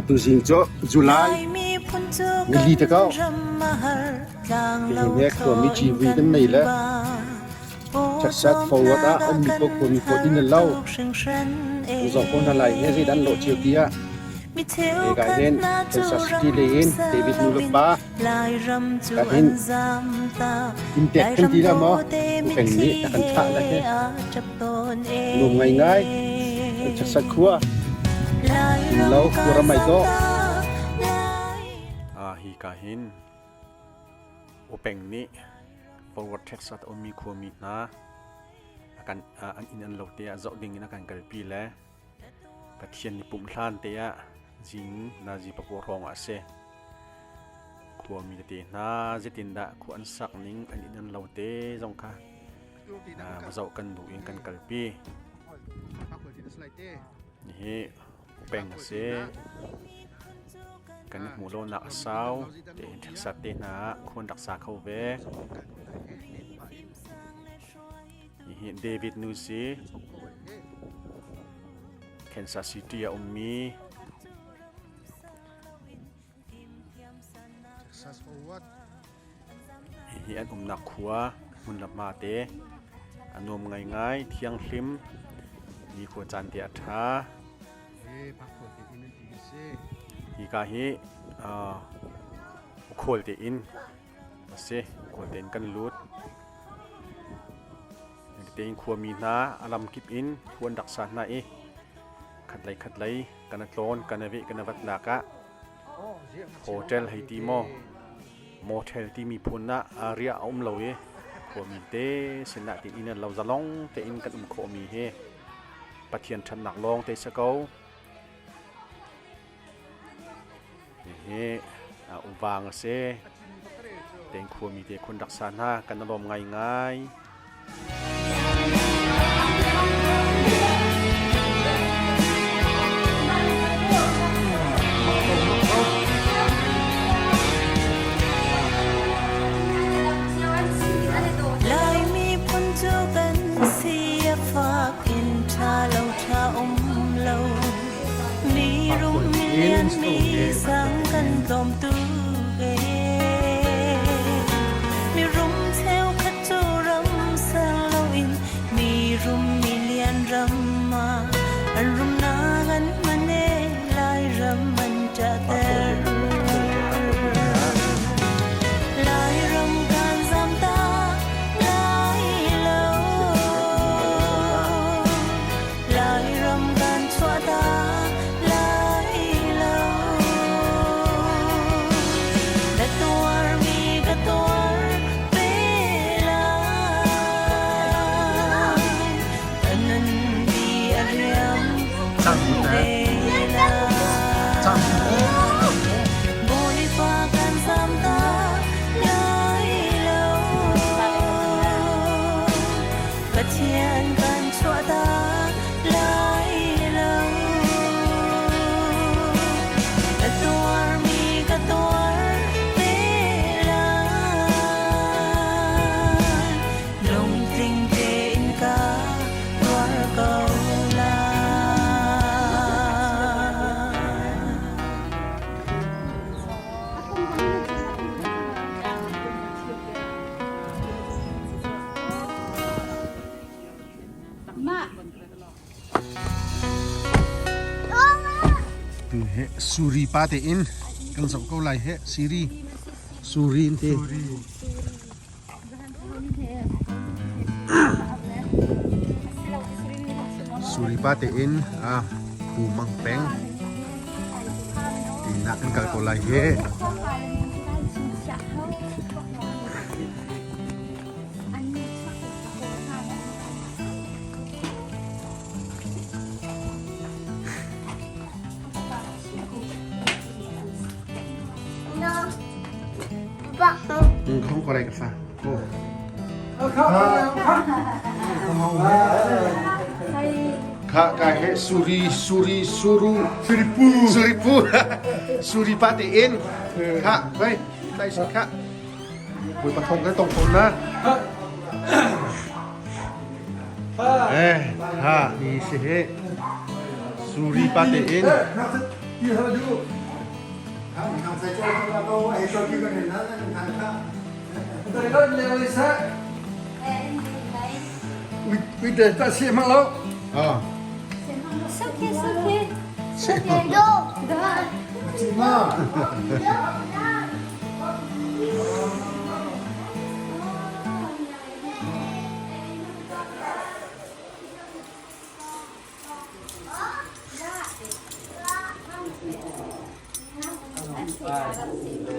Tu zing cu July nili te ko. Hi khuami civui kan nei le Texas forward ah ummi paoh khuami paoh inn an lo. Zoh ko hna lai he zeidah an lawh cio ti ah. Hika hin Kansas City lei in David nu le pa ka hin inntek kan ti la maw? Peng nih a kan thlah le he. Nuam ngaingai. Texas khua. Lo khua ramai dawh. Hi ka hin Upeng nih Forward Texas a ummi khuami hna kan an inn an lo te ah zoh ding in a kan kalpi le Pathian ni pumh hlan te ah zing nazi pakua hrawng ah a si. Khuami tete hna zeitindah khua an sak ning an inn an lo te zong kha zoh kan duh in kan kalpi. Hihi upeng a si. Kan i hmuh lonak a sau. Tein Texas te hna ah khua an rak sa kho ve. Hihi David nu si. Kansas City a ummi. Hihi an umnak khua hmun le hma te a nuam ngaingai thianghlim nikhua caan te a ṭha. Hika hi khual te inn a si. Khual te inn kan lut. Tein khuami hna a lamkip in khua an rak sa hna i khatlei khatlei kan i tlawn kan i veh kan i vatnak ah hotel hei ti maw motel timi phun ah riah a um lo i khuami te sinah tiin inn an lo zalong tein kan um khawhmi hi Pathian ṭhatnak lawng te si ko. Hihi uvang a si. Teng khuami te khun rak sa hna kan i lawm ngaingai. Laimi phun cu kan si a fak in ṭha lo ṭha um lo. Mi rum mi lian mi sang kan tlawm tu e. Mi rum cheukhat cu ram ser loin mi rum mi lian ram ah an rumnak an hman e Lairam an ṭahter. Lairam kan zam ta lai lo. Lairam kan chuah ta lai lo. Na tuarmi ka tuar ve lai. Ka nun di a riam ve lai. Bawipa kan zam ta lai lo. Pathian kan chuah ta lai lo. Ka tuarmi ka tuar ve lai. Lungtling tein ka tuar ko lai. Tu he Suri pa te in kan zoh ko lai he Siri Suri in ti. Suri pa te in a Pu Mang Peng inn ah kan kal ko lai he. Không có đây ka fa. Ko. Kha ka he suri suri suru suripu suripu suri pa te in kha vai tai si kha Bui pathong kan tong tawn na. Eh, ha ni si he. Suri pa te in. Ah.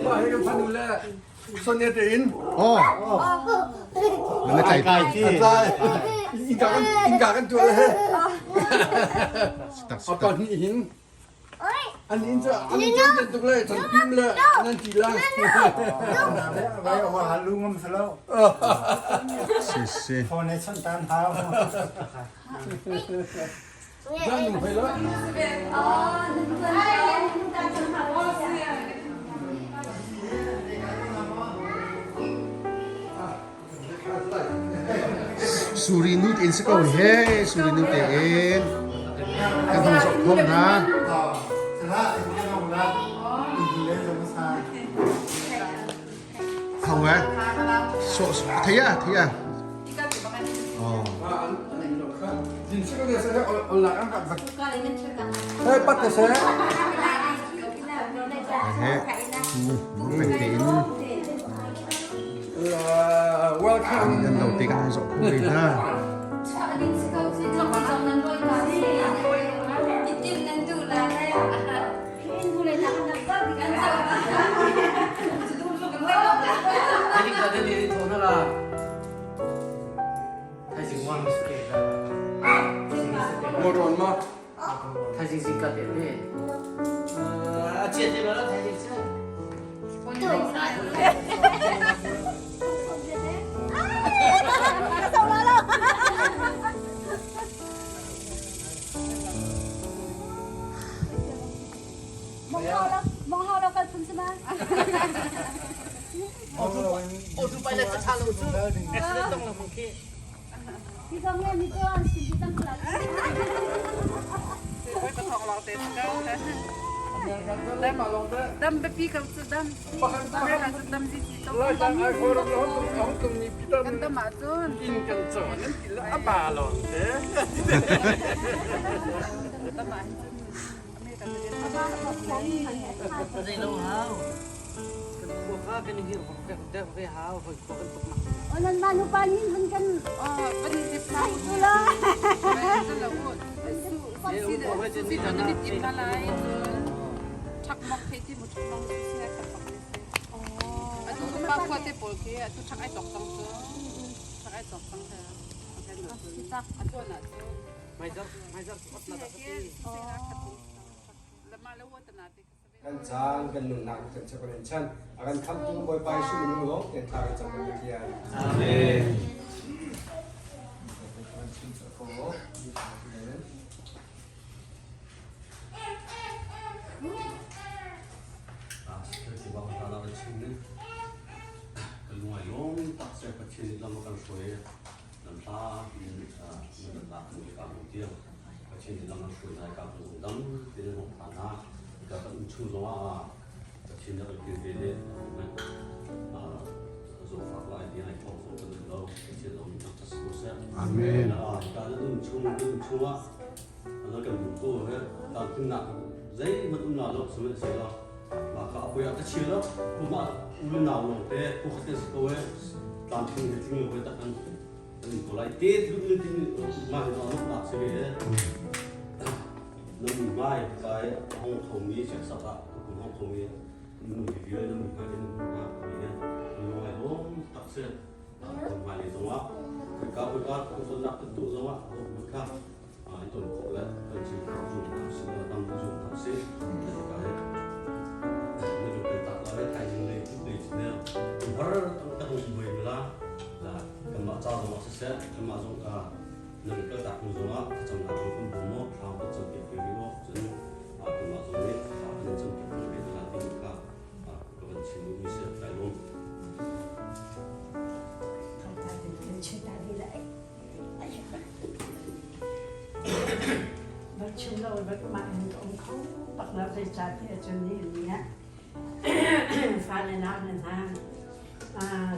Mah hi kan fanu le Sonia te in. Oh. Na tlai A tlai. Inka kan inka kan tuah le he. A pa hnih hin. An inn cu an inn cu tuk le chan pim le nan ti la. Vai wa halu ngam salo. Si si. Phone chan tan hau. Zan nung hoi la. Suri nu in si ko he suri nu te in kan hong zoh khom hna. Hong eh so thei ah thei ah. Oh. Hey, pat te se. He nu peng te in. Welcome. Nan lo te kan zoh kho ve hna. Moron ma. Dam biapi ko cu dam. Dam Lai tlang ai kho ram hong tung hong tung ni pitan kan dam ahcun in kan co nan ti la a ba lon te. Dam ah hin cun Kan caan kan nunnak kan chap kan chan a kan khamtu Bawipa Jesuh minung lawng te thla kan cam kan Pathian. Amen. Amen. lo mah hin ka um kho bak lo. Zeicahtiah cun nihin ni ah fale nau le hna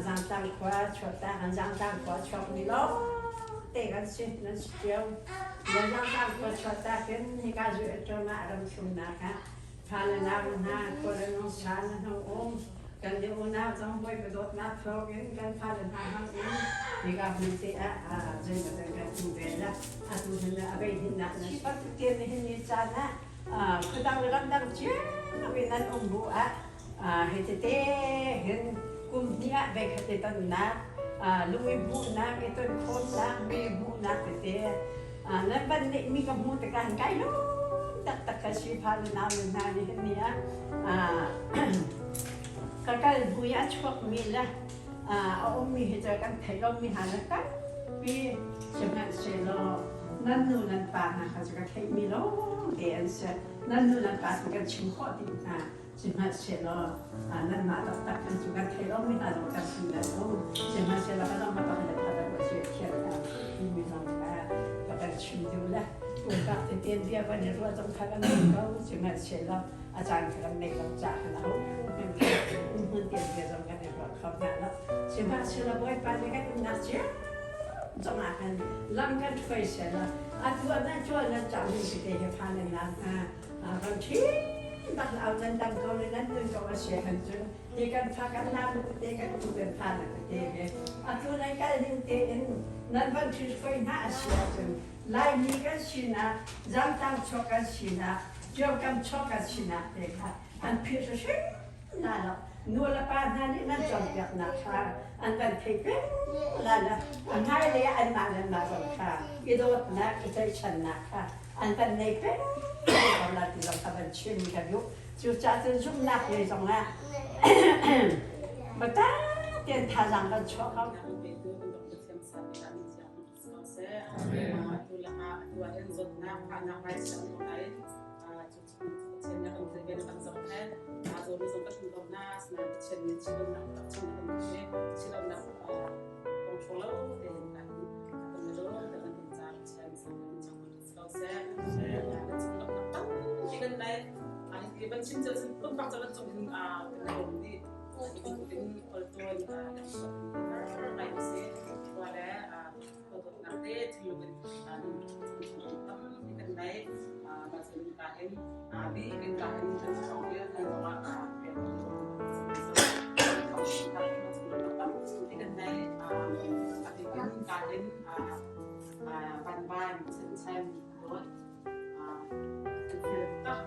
Zangtlang khua chuahtak an Zangtlang khua chuakmi lawngte kan si, nan si cio. Zangtlang khua chuahtak in hika zu ṭuan ah ram thumnak ah fale nau le hna khua le nung sa na hung um. Kan i unau zong Bawipa dawtnak thawngin kan fale hna hmangin hika hmun te ah zeimaw kan um ve la. Atu hin a vei hinnak nan pat te nihin ni caan ah khuadang le ramdang cio in nan um bu ah hi tete hin kum hnih ah veikhat i tonnak, lung i hmuhnak, i ton khawmnak, mi hmuhnak tete nan van neihmi ka hmuh tikah hin kai lawm taktak ka si. Fale nau le hna nih hin ni ah ka kal hnu i a chuakmi le a ummi hi cu kan theih lomi hna le tampi sihmanhsehlaw nan nu nan pa hna kha cu ka theihmi lawngte an si. Nan nu nan pa cu kan chim khawh dih hna, sihmanhsehlaw nanmah taktak kan cu kan theih lomi hna zong kan sin nan um. Sihmanhsehlaw ka zong ka pakhat le pakhat a si thiam hna timi zong kha ka kan chim duh le pumpak tete bia van i ruah zong kha kan duh ko, sihmanhsehlaw a caan kha kan neih lo caah khan aho hmun tiang bia zong kan i ruah kho hna lo. Sihmanhsehlaw Bawipa nih kan umnak cio zongah khan lam kan hruai sehlaw atu ah nan cual nan cang ding tete hi phan nan nak hna kan ṭhin bak au nan dam ko le nan nun ko a si han cun ti kan fa kan nam tete kan u kan fa na tete he atu nan kal ding tein nan van ṭhin hruai hna a si ahcun Laimi kan sinak, Zangtang chuak kan sinak, Ṭiaukam chuak kan sinak te kha an philh hrimhrim hna lo. Nu le pa hna nih nan cawnpiaknak kha an kan thei peng lai lo. A hmailei ah anmah le anmah zong kha i dawtnak, i tlaihchannak kha an kan nei peng ko lai ti zong kha van chim ka duh. Cucaah cun zumhnak lei zongah biatak tein thazaang kan chuah ko. Atu lakah atu ah hin zawtnak fahnak virus a um ko nain cucu Pathian nih a kan kilven, a kan zohkhenh. Aa zawmi zong kan um ko hna. Asinain Pathian nih chilonnak tak chung a kan pek i chilonnak kong lo tein kan kan i lawm kan kan ca Pathian sang kan chang si ko seh. Kan chung nak tampi kan nei. Hi ban chim cu pumpak cu kan cung in kan lawm dih. In khualtawn ngai si. Khua le khuadawtnak te thinlung in tampi kan nei. Mah cun ka hin bi kan ka hin kan thawng i kan zongah tampi kan nei. A bikin ka hin van van chen chen dawt an fel tak.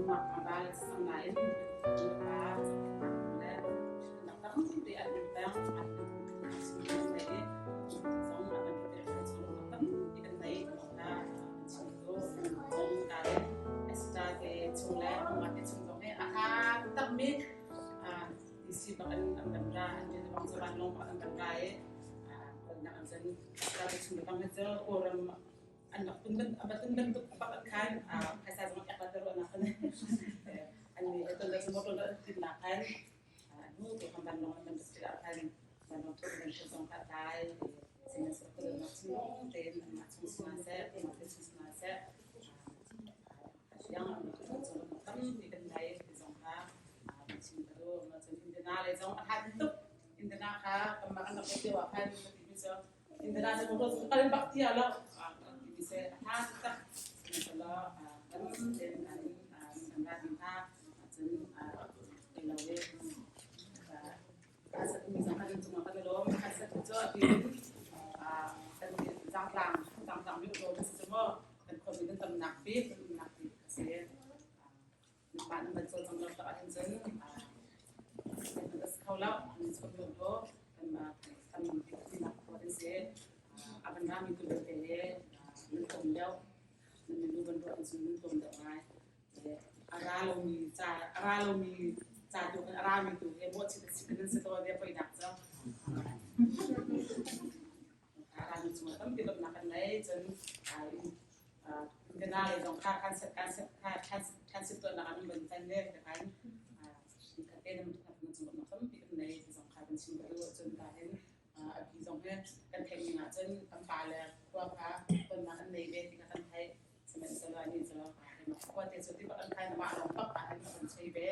Mah ral sang nain pa le tampi an um peng an zong an tampi kan nei na chung tu zong ta le Esther te chung le amah te chung zong he a ha takmi DC bak an an kan ra an ti bang zaban long bak an kan ra i nak an zan Esther te chung bang he Kawlram an rak tun ban tun bantuk bak an khan phaisa zong ek la ru nak kan an ni ton le motor la tin nak khan nu te kan ban long an ti la khan ban long thun ban zong kha tai sin se ko nak chung te an ma chung sma se ma te chung sma se yang an chung chung tam ti kan dai ti zong kha chim ka do ma chun indana le zong a hat tuk indana kha kan ma kan rak te wa khan ti mi cho Indira cu motor cu kal bak tia lo ti se a tha tak sala kan ten an an ra din ha cun ei lo e a sa mi zong kan cung kan lom a sa cu a ti kan zangtlang zangtlang mi lo si mo kan khon mi kan tam nak bi kan nak bi se mah nan ban cawl cang lo tak ahhin cun kan as kho lo an chawt lo lo kan kan nak khua kan si a van rami tu belte he nan tlawm deuh nan minu ban ruah cun nan tlawm deuh ngai a ra lomi ca a ra lomi ca tu kan a rami tu he mawhchit si kan si to ve poi nak cu a rami cungah tampi lawmhnak kan ngei. Cun Indana lei zong kha kan set kan set kha kan set tuahnak an ban tan ve ka kan ka te nam na cung lawmhnak tampi kan nei zong kha kan chim ka duh. Cun ta hin a bi zong he kan theih ning ah cun kan pa le khua kha tonnak an nei ve ti kha kan theih. Sihmanhsehlaw anih cu khua te cu ti bak an kai na mah lawng bak ah hin a kan chei ve.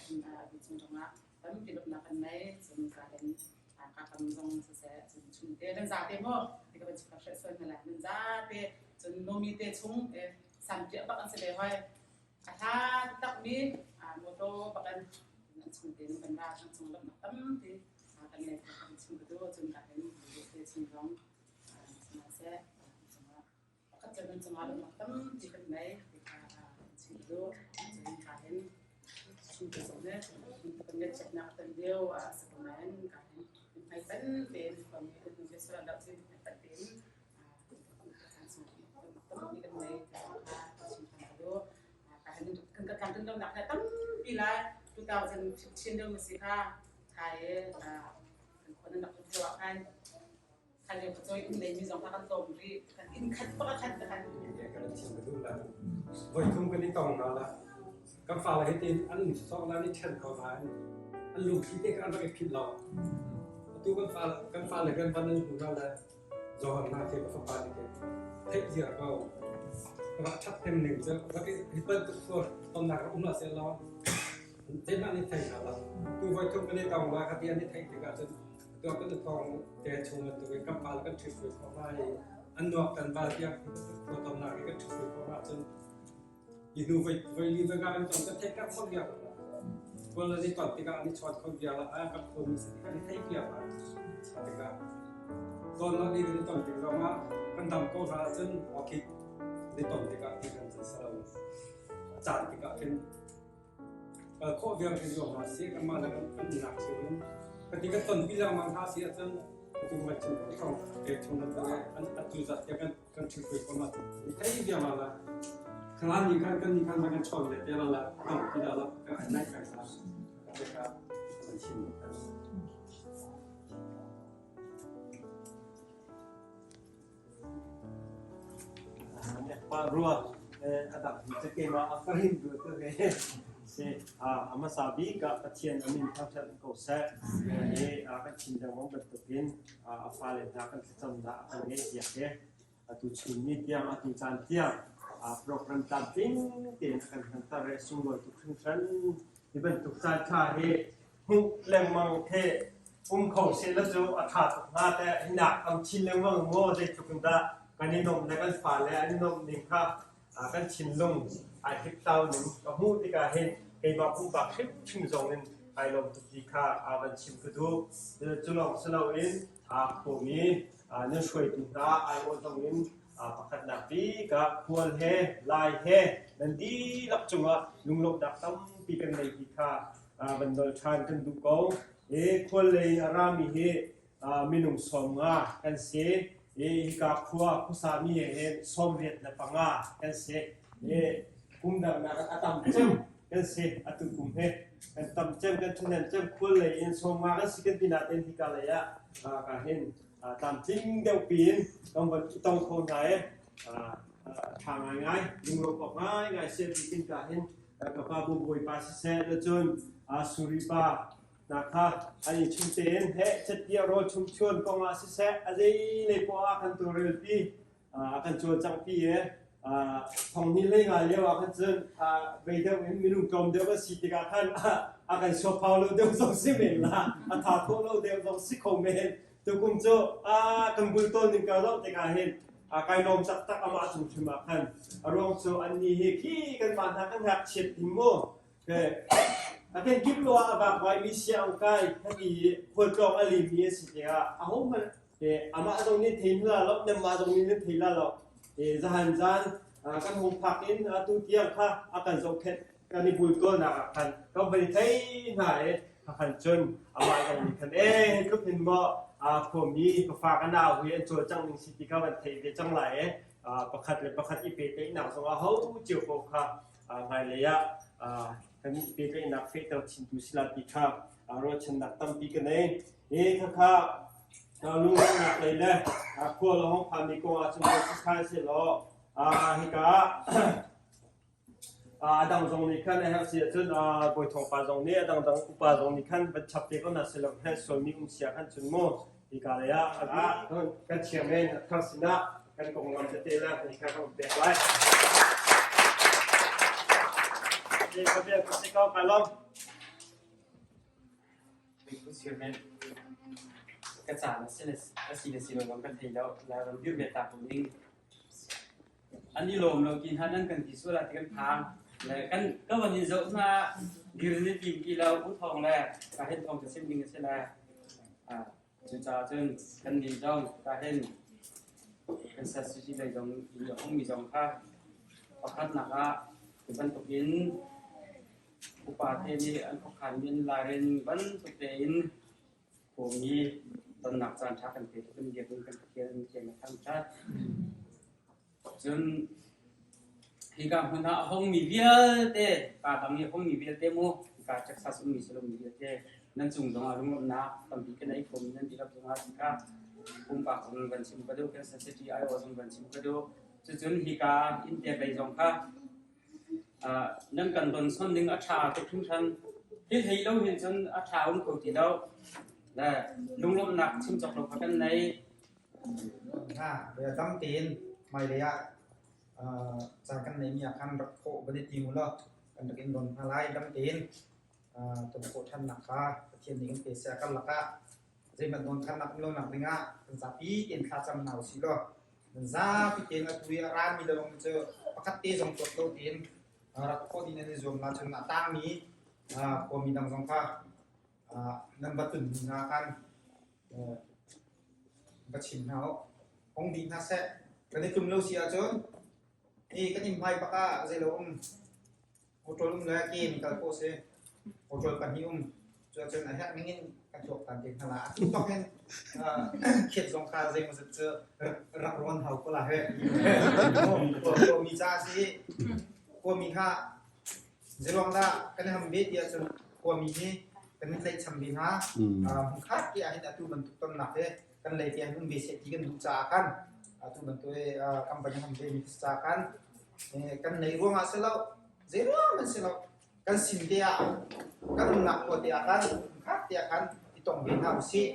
Hin a chung zongah tampi lawmhnak kan nei. Cun ka hin ka kam zong siseh cun chung te nan zate maw ti ka van chim ka hreh sual hna lai. Nan zate cun nomi te chung sanpiah bak an si ve hoi. A hla takmi motor bak an an chung te kan ra kan chung lawmhnak tampi kan nei kan chim ka duh cun ka hin te chung zong sihmanhseh cungah pakhat cu nan cungah lawmhnak tampi kan nei ti kha chim ka duh. Cun ka hin chung te zong nih kan ngaihchiatnak a tan lio a si ko nain ka hin hmai pan tein khuami kan hnu biasual lo cun hmai pan tein tampi kan nei ti kha chim ṭhan ka duh. Ka hin kan ka tlamtlin lonak hi tampi lai 2015 lio ma si kha thai kan khua nan rak lut lio ah khan Kha lio ka cawi inn leimi zong kha kan tlawm rih. Kan inn khat bak a khat khan. Kan thiam ka duh la. Voi thum kan i tong na la. Kan fale hi tin an sok la ni ṭhen ko nain an lungthli te kha an rak i philh lo. Atu kan fale kan van an hmu na le Johan na ke ka fapa ni ke theih ziar ko. Rak ṭhat hnem ning cu rak i hi bantuk thur tonnak rak um la seh law zeihmah nih thei hna lo. Tu voi thum kan i tong la kha ti an i theih tikah cun Tuah kan thawng te chung bantukin kan pa kan ṭhit hruai khawh hna i an nuak kan val tiang khua tomnak i kan ṭhit hruai khawh hna cun hi hnu voi voi li voi nga kan ton kan theih kan khawh viar la kawl an i ton tikah an i chawn kho viar la a kan khuami si tikah an i theih viar la tikah ton lo ni kan i ton tik zongah kan dam ko hna ahcun okay kan i ton tikah ti kan cun salo caan tikah khin Kal khawh vial khi zuam hna sih kanmah le kan nak cio in kati kan ton pi lengmang hna si ahcun atu kan chim thong ke chung nan an atu zat ke kan kan chim ko ko ma thei bia ma la khalan ni khan kan ni khan kan chon le te la la tong ti la la kan an nai kai sa ka ka kan chim. Pa rua a dang cu keimah a ka rin tu tu he si a hmasa bik ah Pathian a min thangṭhat ko seh. I kan chim lengmang bantukin a fale hna kan thlacamnak a kan ngaihpiak i atu chun ni tiang atu caan tiang program tlamtling tein a kan hmanter i sunglawi tuk hringhran. Hi bantuk caan ṭha hi hmuh lengmang khi um kho sehlaw cu a ṭha tuk hnga teh. Hi nak tam chin lengmang maw zeitluk in dah kan i nuamh le kan fale an i nuamh ning kha kan thinlung ai hliphlau ning ka hmuh tikah hin keimah pumpak hrimhrim zong in ai lawm tuk ti kha van chim ka duh. Cu lawng si loin aa khuami nan hruaitu hna aiawh zong in pakhatnak bik ah khual he lai he nan dihlak cungah lunglawmhnak tampi kan nei ti kha van nawl ṭhan kan duh ko. I khual lei in a rami hi minung 50 kan si. I hika khua khuasami he hin 85 kan si. I kum dangnak a tam cem kan si. Atu kum hi kan tam cem kan ṭhahnem cem khual lei in 50 kan si kan ti nain hika lei ah ka hin tlamtling deuh piin kan van i tong kho hna i ṭha ngaingai lunglawmh awk ngaingai si ti ka hin ka pa bu bawipa siseh le cun Suri pa hna kha an i chung tein heh chettiah rawl chum chuan kong ah siseh a zei lei poah ah kan tawlrelpi a kan cawlcanghpi i thong hnih lei nga lio ah khan cun vei deuh in minung tlawm deuh a si tikah khan a kan suaphau lo deuh zong si men la a tha khawh lo deuh zong si kho men. Tukum cu kan bultawl ning ka zoh tikah hin kai lawm taktak amah cung hrim ah khan. A ruang cu annih hi khi kanmah hna kan ngakchiat ding mu a kan kip lo ah a vakvai mi siang kai hati khualtlawng a limi a si tikah ahohmanh amah zong nih thei la lo nanmah zong nih nan thei la lo. Zahan zan kan hung phak in atu tiang kha a kan zohkhenh kan i bultawlnak ah khan kan van i thei hna i khan cun amah zong nih khan e hi tluk hin maw khuami ka fa ka nau hi an cawlcangh ning si ti kha van theih ve cang lai i pakhat le pakhat i pehtlaihnak zong ah ho cio ko kha hmailei ah kan i pehtlaihnak fehter chintu si la ti kha ruahchannak tampi ka nei. I khakha lungrualnak lei le khua le hong phanmi kong ah cun si sehlaw hika A dang zong nih khan a herh si ahcun bawi thawngpa zong nih a dangdang upa zong nih khan van chap te ko hna seh law heh sualmi um sia khan cun mu hika lei ah kan chairman a thar sinah. Kan konglam tete le kan kha kan pek lai. Ka bia ka si ko ka lawm. Ka caan a si a si le si lo zong kan thei lo. Lairam dir ve ta ko ning. An i lawm lo ti hna nan kan ti sual ah ti kan phang. Le kan ka van in zoh hna dir ni tim ti lo u thawng le ka hen thawng ka sim ding a si le. Cucaah cun kan nih zong ka hen kan sasisi lei zong in a ummi zong kha pakhatnak ah cu bantukin Upa te nih an khuakhanmi an lairel ning bantuk tein khuami tonnak caan ṭha kan pe kan biakinn kan Pathian an thian a thangṭhat. Cun hika hmun ah a hongmi vialte, kaa dang i a hongmi vialte mu, hika Texas ummi silomi vialte nan cung zongah lunglawmhnak tampi kan ei khomi nan dihlak zongah hika pumpak zong van chim ka duh, Kansas City Iowa zong van chim ka duh. Cucun hika inn tek lei zong kha Nan kan donson ning a ṭha tuk hringhran. Hi hlei lo hin cun a ṭha um kho ti lo. Le lunglawmhnak chim cawk lo kha kan nei. Ha, tam tein hmailei ah caan kan neimi ah khan rak khawh van i tim u law kan rak in don hna lai dam tein ton khawh ṭhannak kha Pathian nih kan pe seh. Kan lakah zeihmanh don khannak um lonak dingah kan zapi tein thlacam hna usih law Zapi tein atu i a rami le zong cu pakhat te zong tuak lo tein rak khawh ding nan i zuam ahcun a tangmi khuami dang zong kha nan va tun hna khan va chim hna u. Hong dih hna seh. Kan i tlum lo si ahcun hi kan inn hmai bak ah zeilo um Motor um le ke in kal khawh si. Motor pahnih um. Cuahcun a herh ning in kan tuaktan te hna la. Atu bak hin khiat zong kha zeimawzat cu rak rawn hau ko la he. Khuami ca si. Khuami kha zeiruang dah kan i ham ve ti ahcun khuami hi kan in tlaihcham ve hna. Hmunkhat te ahhin atu bantuk tonnak hi kan lei tiang um ve seh ti kan duh caah khan atu bantuk kan van i ham ve mi caah khan kan nei ruangah si lo zei ruang man si lo kan sin te ah kan umnak khua te ah khan khat te ah khan i tong ve hna usih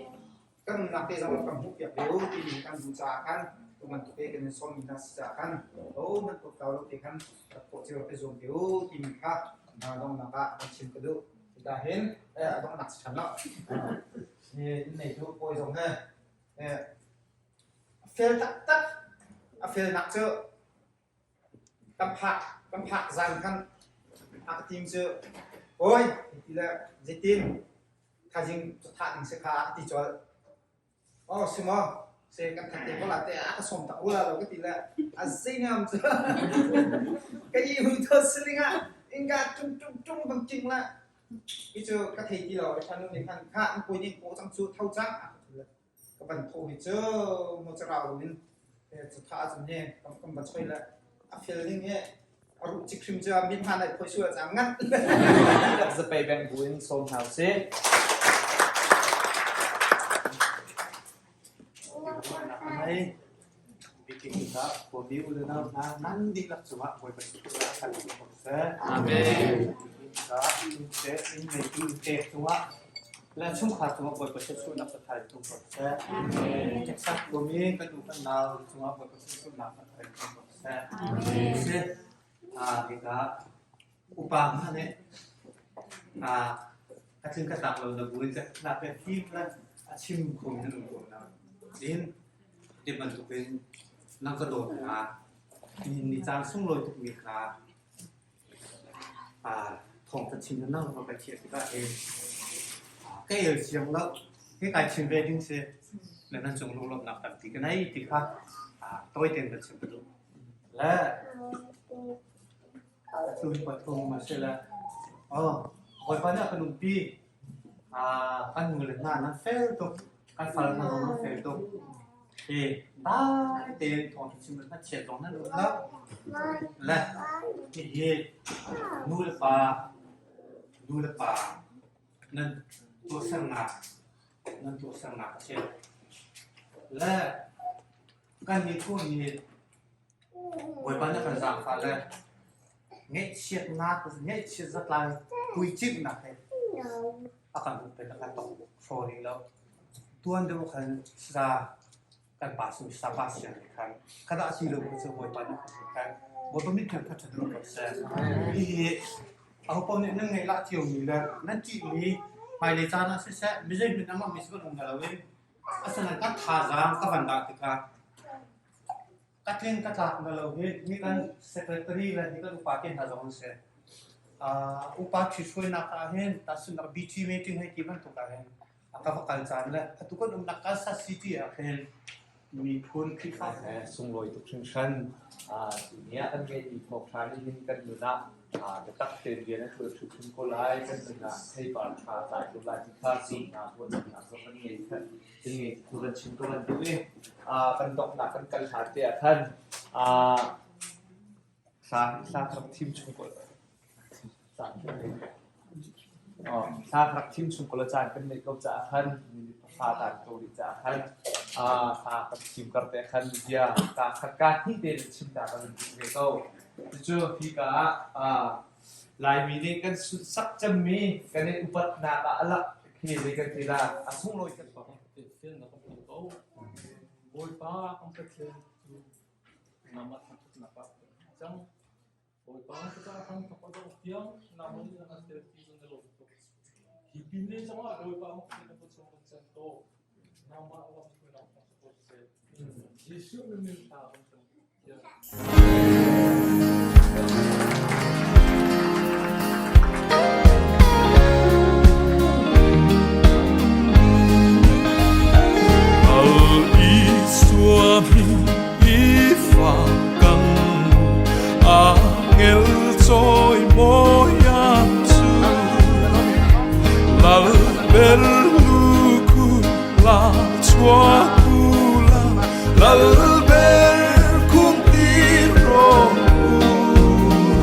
kan umnak te zong kan hmuh piak ve u timi kan duh caah khan tu bantuk te kan in sawm mi hna si caah khan o man tuk lo te khan rak khawh cio te zuam ve u timi kha donghnak ah kan chim ka duh. Hika hin a donghnak si ṭhan lo. Inn neitu pawi zong he a fel taktak. A felnak cu kan phak kan phak zan khan a ka tim cu Kawi ti le zeitin thaizing cu thah ding si kha a ti colh. Aw si maw? Se kan that te ko la te a ka sawm tak ula lo ka ti le a zei ngam cu ka i hui tho siling ah inga tung tung tung bang ting la i cu ka thei ti lo i thanu nih khan kha an pui ning ko cang cu tho cang a ka ti le ka van tho hi cu mo charau in cu tha cun ne kan kan va choi le a fel ning he a ruh cik hrim cu a mit hna nai phoi su a cang ngat Zapei beng bu in sawm hna usih. Ai bikin kita khuami u le nau hna nan dihlak cungah Bawipa suhnak kan in ko seh. Amen. Ka in te in ngeitu in pek cungah le chungkhar cungah Bawipa suhnak ka thai tung ko seh. Amen. Texas khuami kan u kan nau cungah Bawipa suhnak ka thai tung ko seh. Amen. Ah hika upa hna nih ah a tling ka tlak lo na bu in na pe fim le a chim kho mi nan um ko na. Din ti bantukin nan ka dawt hna. Nihin ni caan sunglawi tukmi kha ah thawng ka chim na nang ka thiah tikah hin ka el siang lo. Hi kai chim ve ding si le nan cung lunglawmhnak tampi ka nei ti kha tawi tein ka chim ka duh. Le atu hi pathum a si le oh Bawipa nih a kan umpi. Kan nu le hna nan fel tuk. Kan fal hna zong nan fel tuk. Hi dai tein thawngṭha chim le hnachet zong nan um lo. Le hihi nu le pa nu le pa nan tuahsernak nan tuahsernak a si. Le kan miphun nih Bawipa nih a kan zaangfah le ngaihchiatnak ngaihchiat zatlai puicimhnak he a kan huhphenh a kan tong hraw rih lo. Tuan deuh khan saza. Kan pa simi Sapa siang nih khan khadah si lo cu Bawipa nih khan khan Bawipa mit khan ṭhat ko seh. Hihi ahopaoh nih nan ngeih lah ciomi le nan ṭihmi hmailei caan ah siseh mizei hmanh amah mi si kan um hna lo i asinain ka thazaang ka van dah tikah ka tling ka tlak na lo hi ni kan secretary le ni kan upa te hna zong an si. Upa ṭhithruainak ah hin tahchunhnak BT meeting hei ti bantuk ah hin a ka va kal caan le atu kan umnak Kansas City ah khin miphun Khrihfa Sunglawi tuk hringhran. Tuni ah kan ngeihmi thawngṭha nih hin kan nun ah biatak tein rian a ṭuan hrimhrim ko lai. Kan nun ah theipar ṭha a tlai ko lai ti kha zumhnak ruahchannak zong kan ngei kan ngei ti kan chim ko kan duh i kan donghnak kan kal hlan te ah khan hla hla rak thim chung ko Hla rak thim chung ko la caan kan neih ko caah khan minute pahra taan ko rih caah khan hla kan thim kar te khan bia ka khat ka hnih te in chim ta kan duh ve ko. Cucu hika ah Laimi nih kan sunsak cemmi kan i upatnak ah a lak khi zei kan ti la a sunglawi kan Bawipa kan Pathian cu nangmah thangṭhatnak ah cang. Bawipa ka caah thangṭhat a dongh tiang nangmah nih na kan telpi cu na lawm tuk. Hi pinlei zongah Bawipa ang na kut chung kan cen ko. Nangmah lam hruainak thawng si ko seh. Jesuh na min thla kan cam. Al Isua min i fa kang Angel chawi mawi an chu Lal ber lu khu la chua ku la Lal ber kum ti ro u.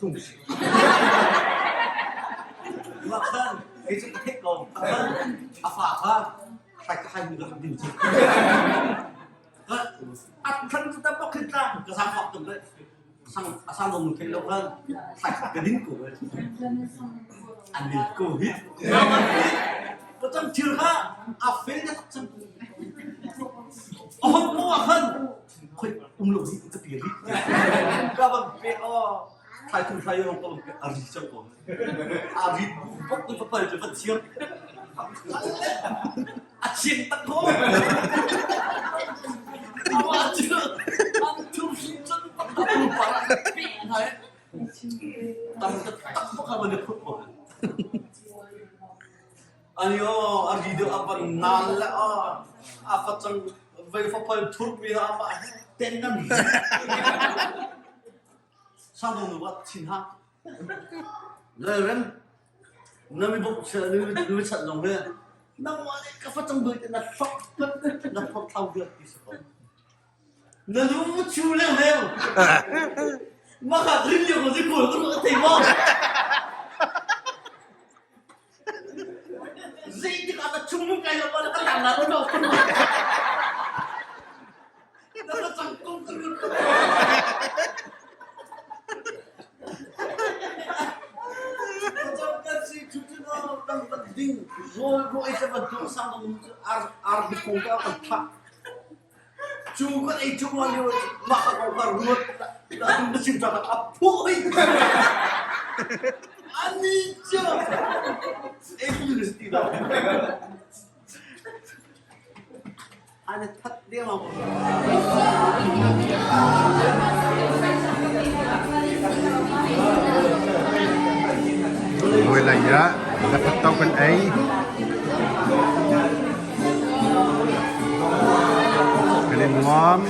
tlung si. Mah khan kei cu ka theih ko. A fa kha hai ka hai mu ding cu. A than cu tam khin tlang ka sang fak tum le sang a sang dong thei lo khan thai ka ding ko. An ni ko hi. Ka cang thil kha a fel na tak cang. A hon mo ah khan khoi um lo hi ka pi ri. Ka bang pe o thai thum thai yong ko a ri cang ko. A ri bok tu pa pal chu van chiar. A chiang tak ko. Awa chu an thum hin chun pak ta pu pa pi ngai. Tam tak bok ha ban phut ko. Ani aw a ri deuh a van nal le a facang vei fapal thurmi ha amah ten nan sang nu wa chin ha le rem na mi bok che ni mi chat long le nang wa le ka facang doi te na shok na phok thau deuh ti sa ko na lu chu le leu ma kha rin liu ko si kul ko ka thei mo Zeitik ah dah chung kai lo ka tang la no Na ka cang kong ka lut Ka si chu chu no tang ban ding rol ro ai sa ban tu sang dong ar ar bi kong ka kan tha Cu kan ei chung ah lio mah ka kong kha ruat na chim ta a phu hoi. Ani cu ei university dah. An that ding lo. Voi lai ah na phattau kan ei. Kan i nuam.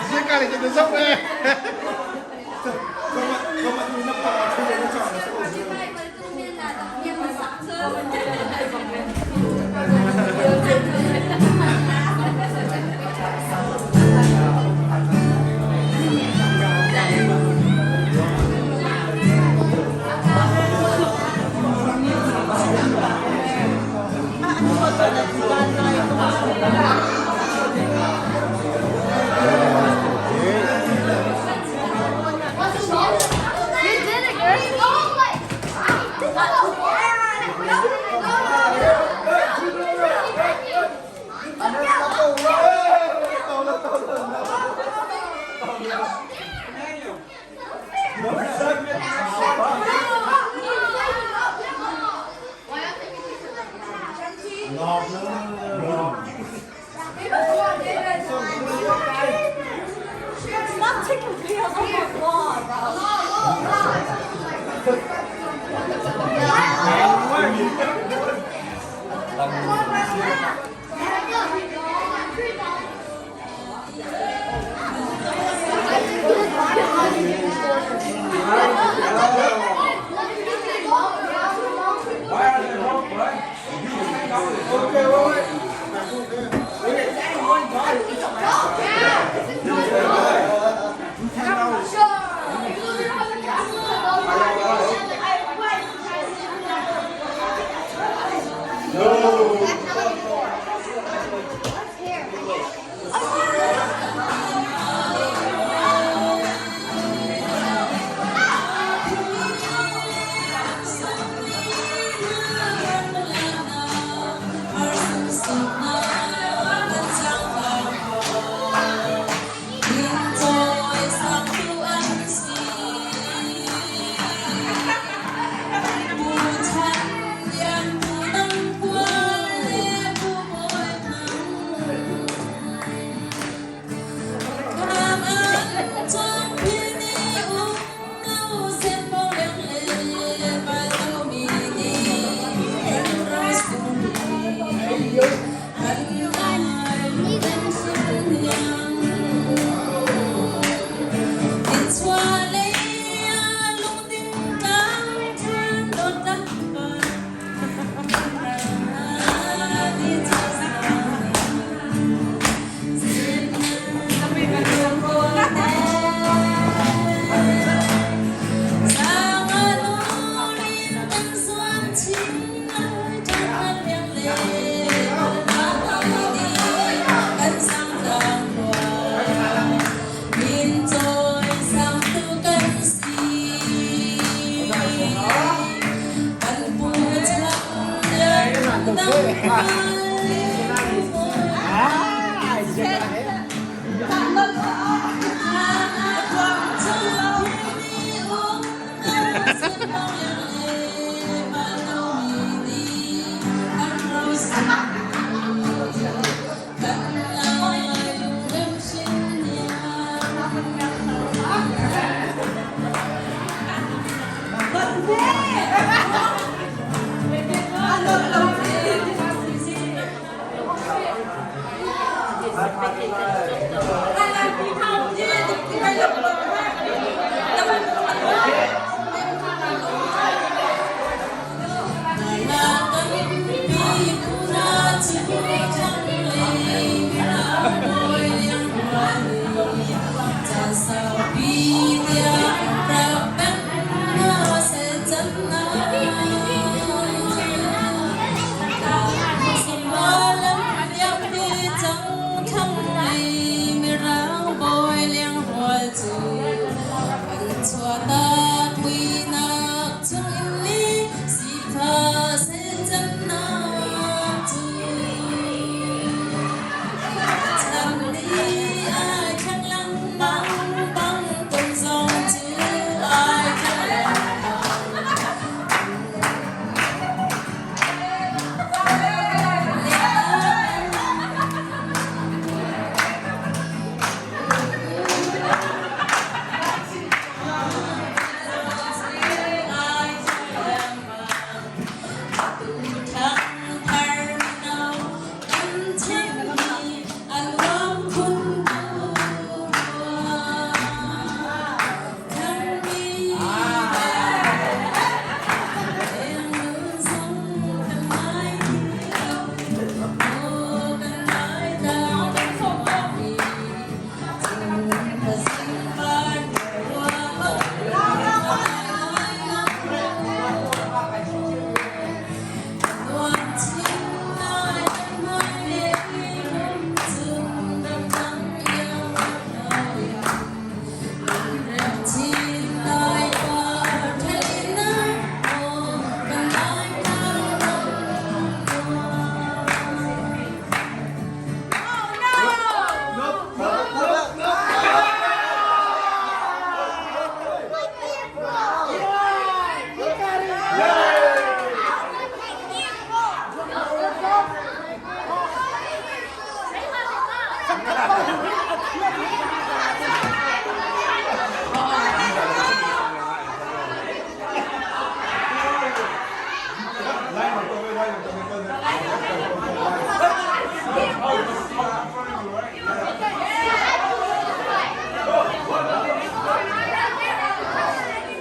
Zika le cu zoh e.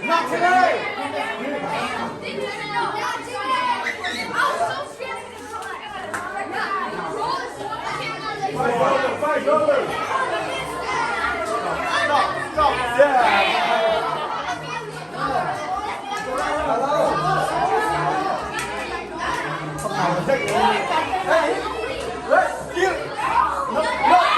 Not today! $5. Stop, stop, yeah. Hey, hey, kill. No, no.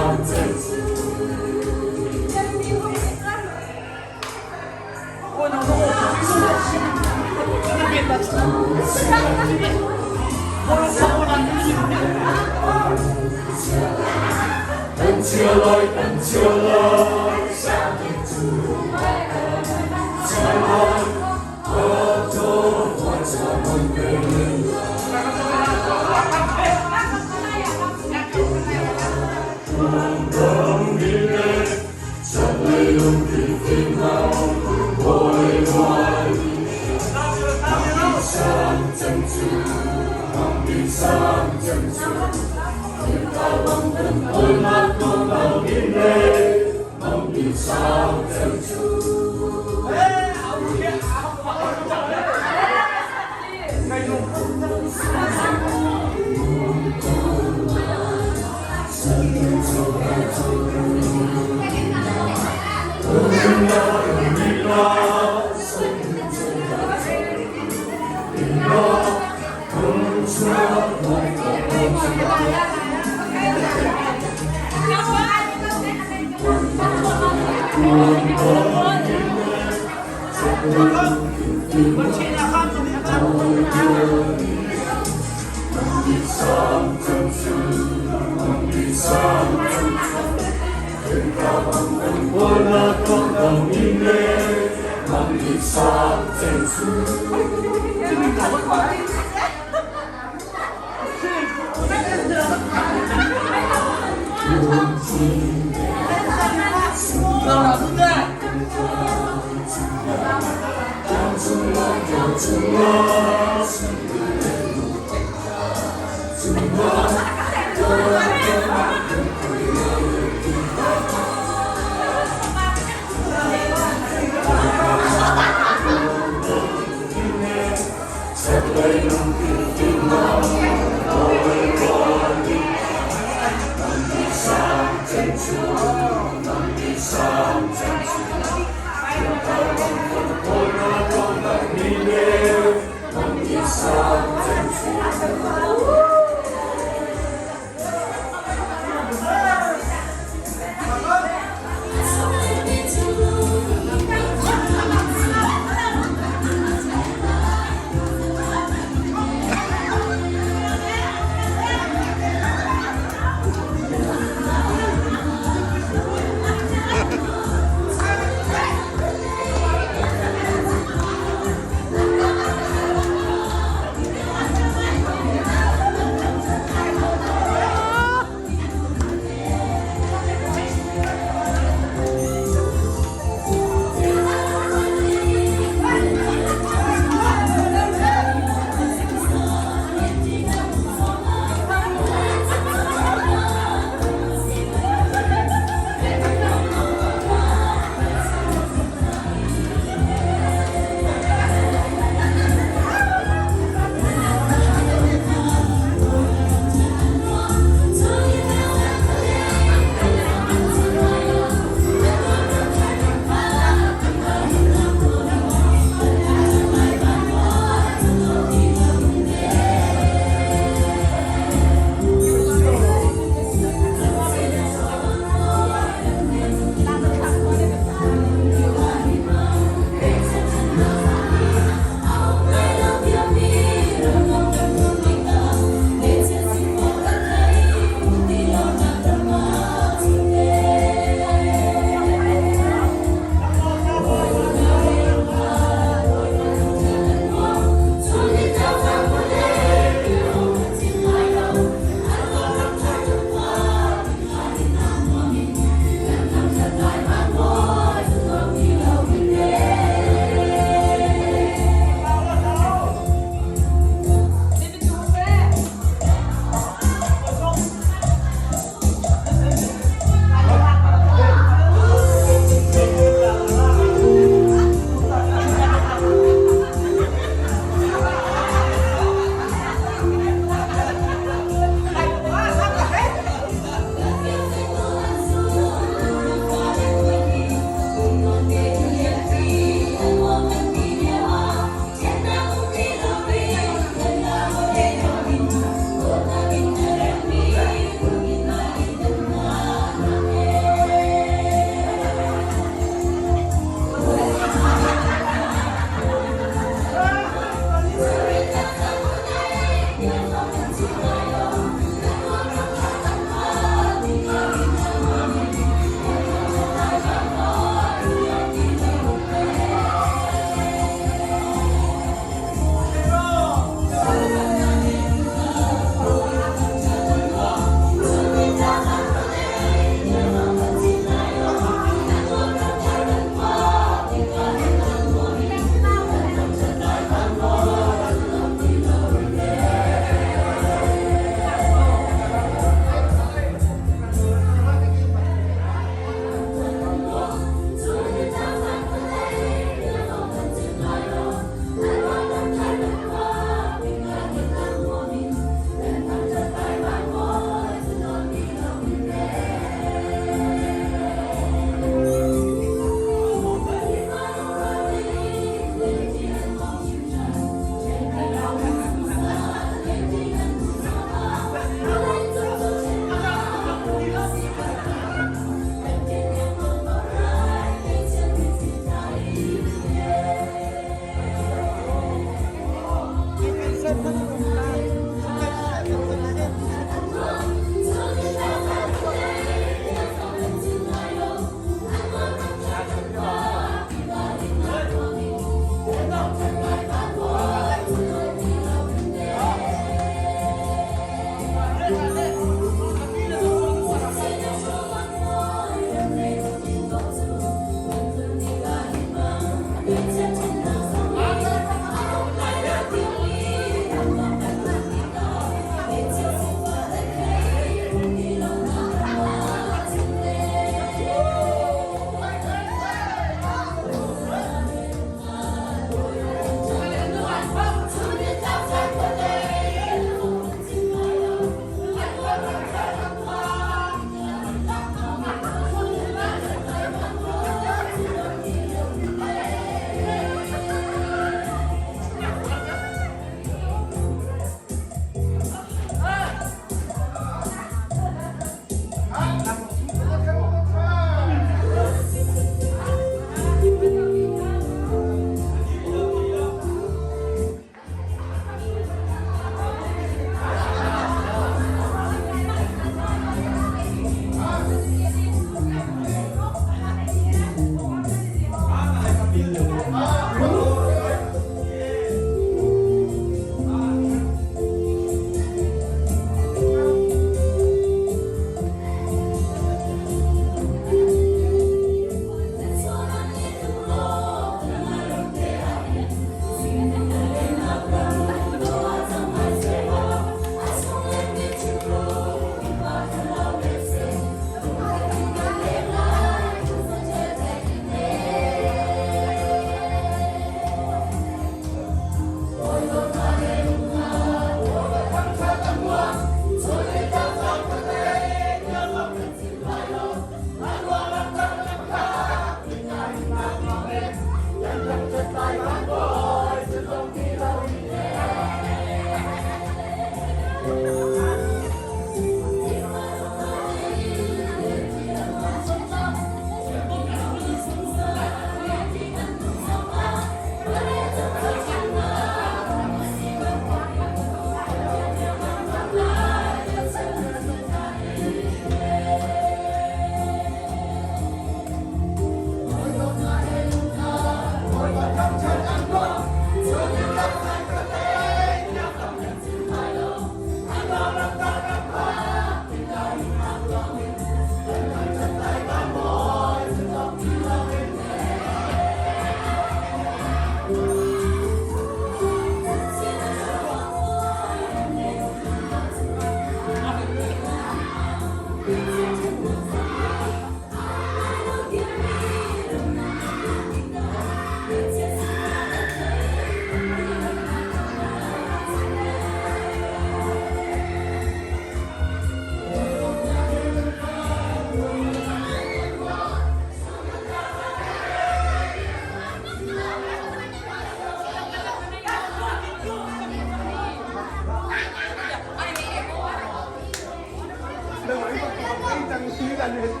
Donation,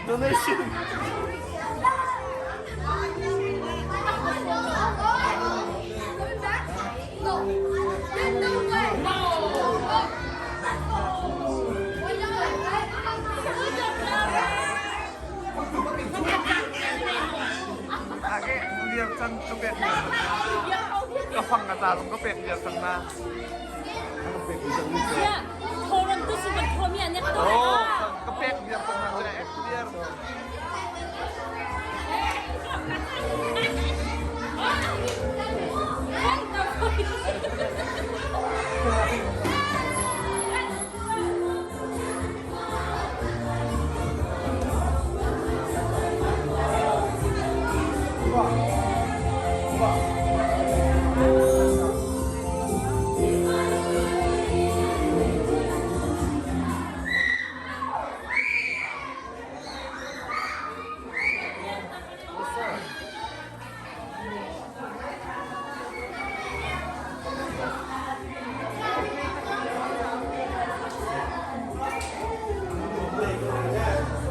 donation. Ka fang ka ca zong ka pek viar cang na. Ka pek viar cang na cu ek viar.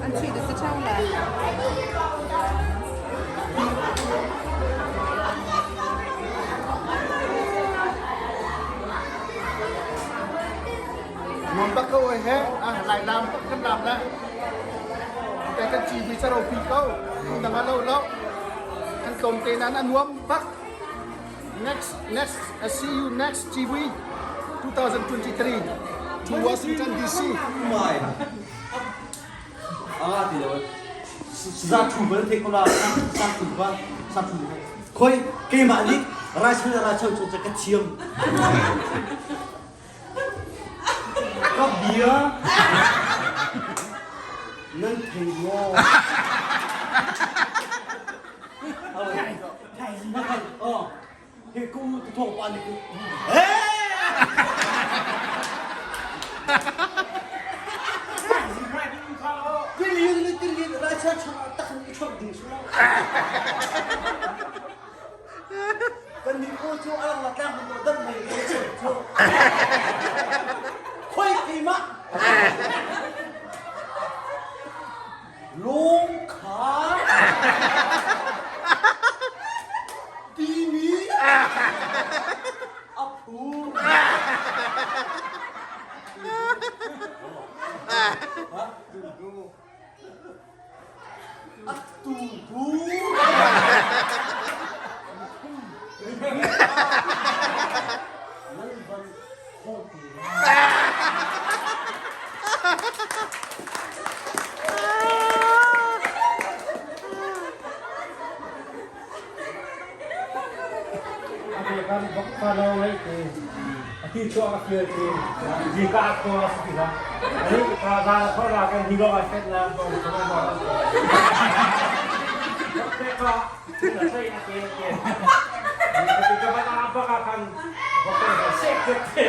An chuih da si ṭheo lai. Nuam bak ko oi he ah lai lam bak kan lam la kai kan ci hui charo pi ko dang lo lo kan tlawm te nan a nuam bak next next I see you next TV 2023 to Washington DC mai ah ti lo za thu bal the ko la sa thu ba sa thu khoi keimah nih rai ra chau chu ka thiam Ka bia nan thei maw? Oh, he ku tu thong pa ni ku. Tilian le tilian ra cha cha tak ni chok ding su. Kan nih ko cu a lang tlang mun dan mei ko cu cu. Khoi keimah. Lung kha timi a phu. A tu tu. Nan van khong ti. Kan bak pa lo ngai ti. Ati chuah ka feel ti. Ji ka ko a si la. Ani ka za kho ra kan hi lo a set na ko ko ma. Te ka sei na ke ke. Ati ka ba ba ka kan ba ka sek ke.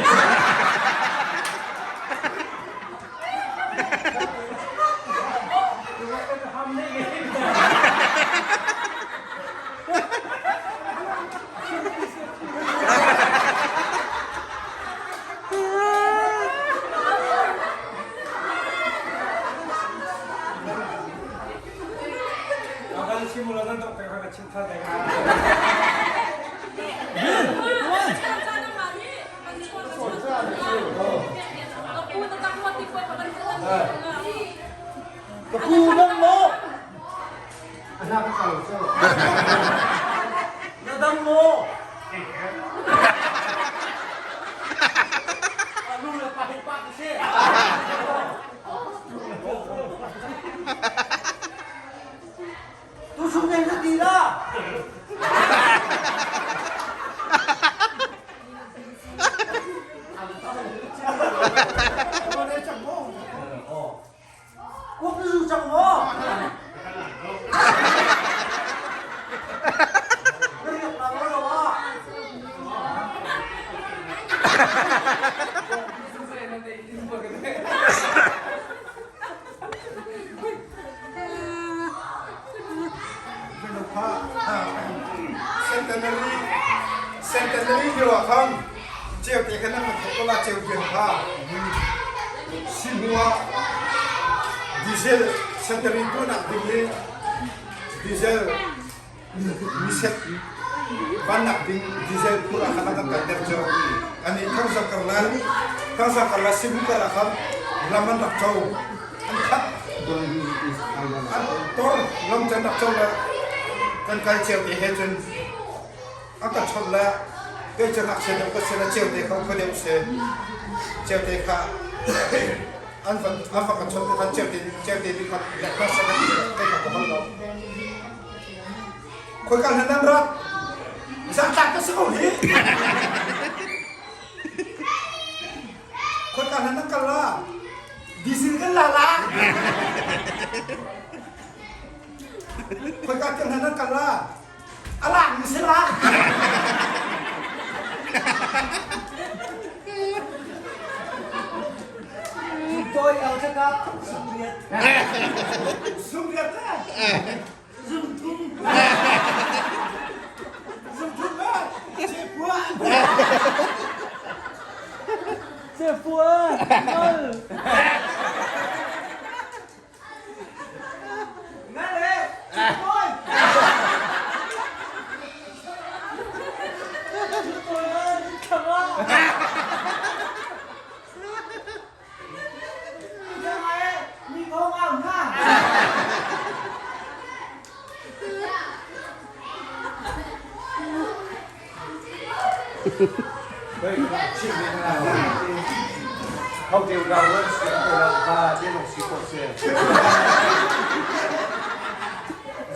Ka pu nang maw? Anak ka lo so. Na dam maw? Anu le pa hi pa ka si. Tu sung nei na ti la. Kuak na zu cang maw? Na riak la maw lo ah? Centenary Centenary lio ah khan ceu te khan an thok ko la ceu biang kha Sihmu ah diesel centenary tuahnak ding hi diesel miset vannak ding diesel phur ah khan an kan kalter cu ani thangsa karla thangsa karla Sihmu kar ah khan lam an rak co an khat an tor lam can rak co le kan kal cio te he cun a ka chawnh le kei cu ngakchia deuh ka si le ceu te kha upa deuh si ceu te kha an van an va ka chawnh te khan ceu te ceu te nih khan lek hna seh ka ti kei kha ka holh lo khoi ka hlan nan rat zatlak ka si ko hi khoi ka hlan nan kal la diesel kan la la khoi ka tiang hlan nan kal la A lak mi si la. Toi au thaka sumriat. Sumriat le. Zumthum. Zumthum le. Chepua. Chepua. Ngal.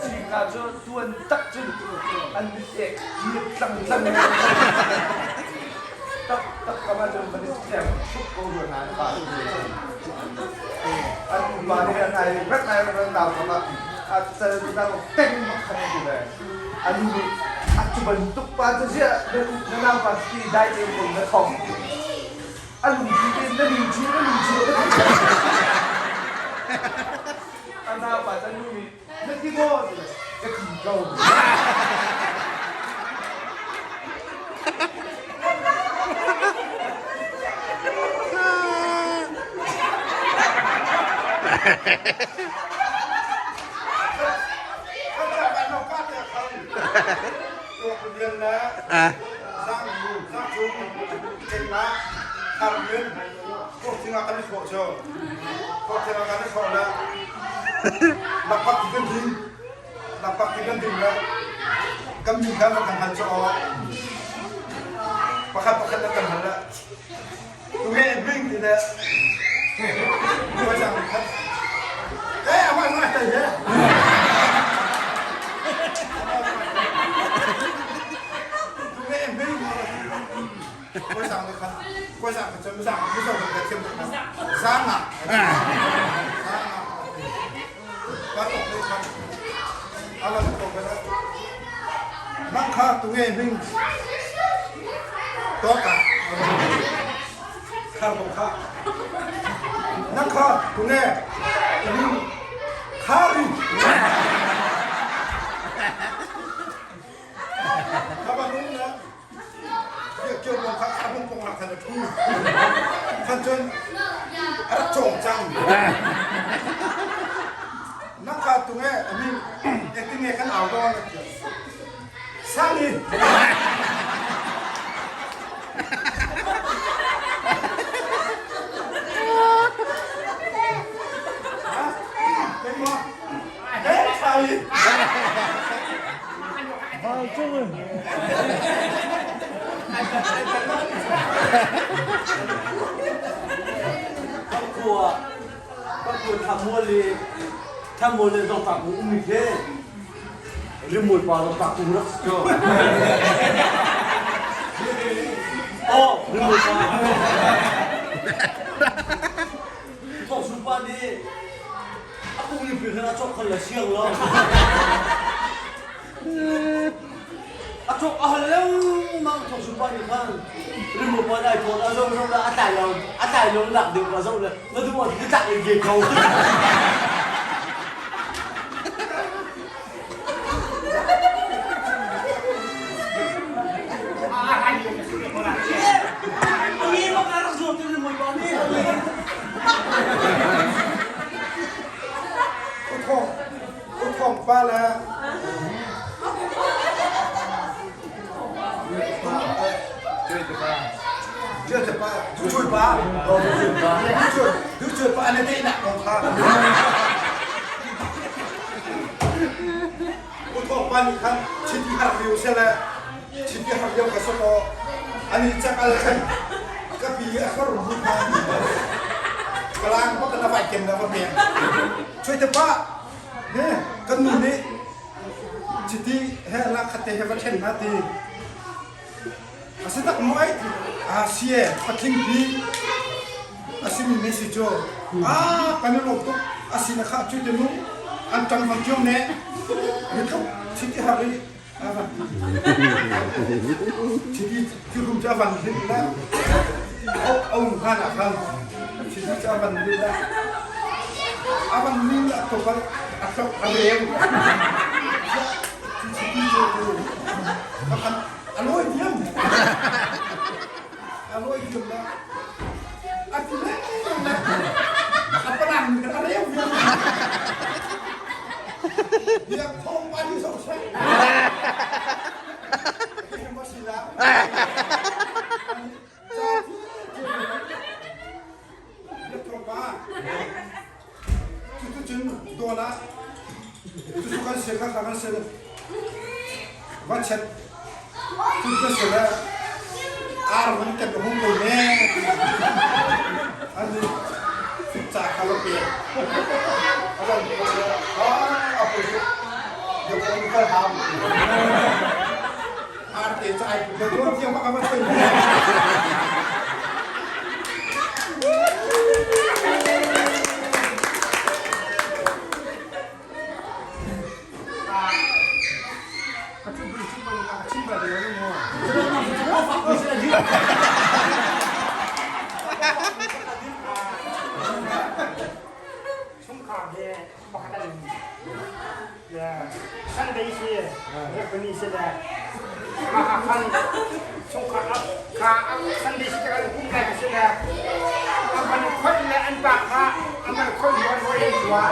Zingka cu tuan tak cun an mit ek tlang tlang tak tak kam ah cun van i tlem tuk ko rua hna an pa an upa nih an ai rat nai ran nau kam ah a cal dang teng bak khan ti ve A nu nih a cu bantuk pa cu ziah na naupa ti dai tein ko na thong. A lungthin tein na lungthin na lungthin na ti. A naupa cu a nu nih na ti maw ti ka ti ko. Pakhat pakhat na kan hal la Tunge bing ti le Eh, awak nak tai ya. Tunge bing Koi sang ni khan koi sang ka cham sang mi sang ka thiam tak sang ah sang ah ka tok le khan awa ko ka nang kha tunge bing to ka Khar bong kha. Nang kha tunge ning khari. Kha ba nung na kyo bong kha kha bong pong lak khan a thu. Khan cun a rak cawng cang. Nang kha tunge amin etinge kan au don. Sani. Kan khua kan khua thamual le thamual le zongtlak um mi khi Rimmawi pa zong tak tung rak si cu. Oh, rimmawi pa. Thawng pa nih a kung lim pin a chok khal le siang lo. A chok a hal lengmang thawng pa nih khan rimmawi pa dai thawn a zong zong la a tlai lo a tlai lo lak ding pa zong le na duh ah ni tlak in ge ko. pa le Cuai pa, cuai pa, cuai pa na teinak kong kha. Uthawk pa nih khan chiti har lio sele chiti har lio ka soto ani chakal khan ka pi a khar ru kha kalang pa kana vai kem na va pek. Cuai te pa he kan nu nih chiti he la khat te he va then na ti. A si tak maw ai a si e patling pi a simi mi si cu a kan i lawm tuk a si na kha cu te nu an ṭang van cio ne mi tluk chiti har i a van chiti ti rum cu a van lit la a um hlan ah khan chiti cu a van lit la a van nin la tluk a tlok a reu chiti cu A lawi diam. A lawi diam la. A ti le le. A parang mi kan a reu diam. Biak thong pa ni so se. Mo si la. Biak thong pa. Cutu cun dawn ah cucu kan si kha kan si va chet cu kan si le ar van ket hung ko ne an ca kha lo pe a van ko le a poi tuk yo ko kal ham ar te ca ai ko ko tiang bak a va choi Chungkhar he pakhat an Sunday si Rebani si le mah khan chungkhar kha Sunday si kan pum lai si le aman khoi le an pa kha aman khoi ruan roi an tuah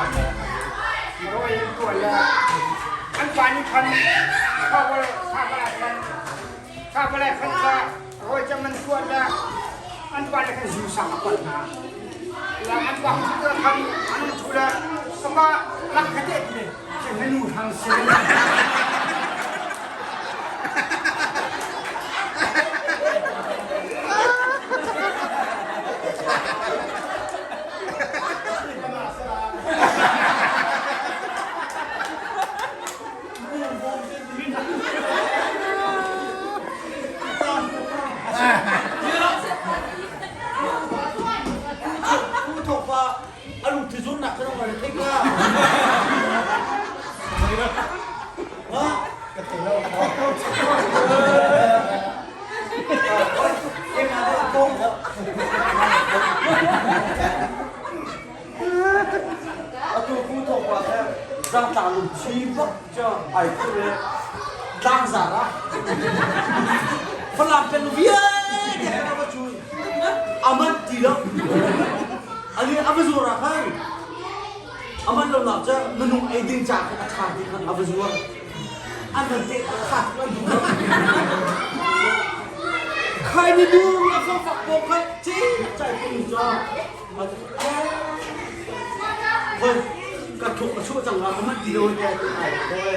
roi an tuah le an pa nih khan kha kha khan kha bala khan kha roi cam an tuah le an pa le khan zu sang a pat hna la an pa cu khan an thu le kapa lak ka te ti ke nu hang si Atu pu thawk pa kha zangtlang lungthi bak cu ai phur le tlangzar ah Falam peng vialte kha va cul aman ti lo ani a va zuar ah khan aman lo nak cu minung ei ding ca khan a ṭha ti khan a va zuar an van te kha an duh lo khai ni du a fang fak po kha ci chai pung cho Khoi ka thuk a chuah cang la ka manh ti lo te ai khoi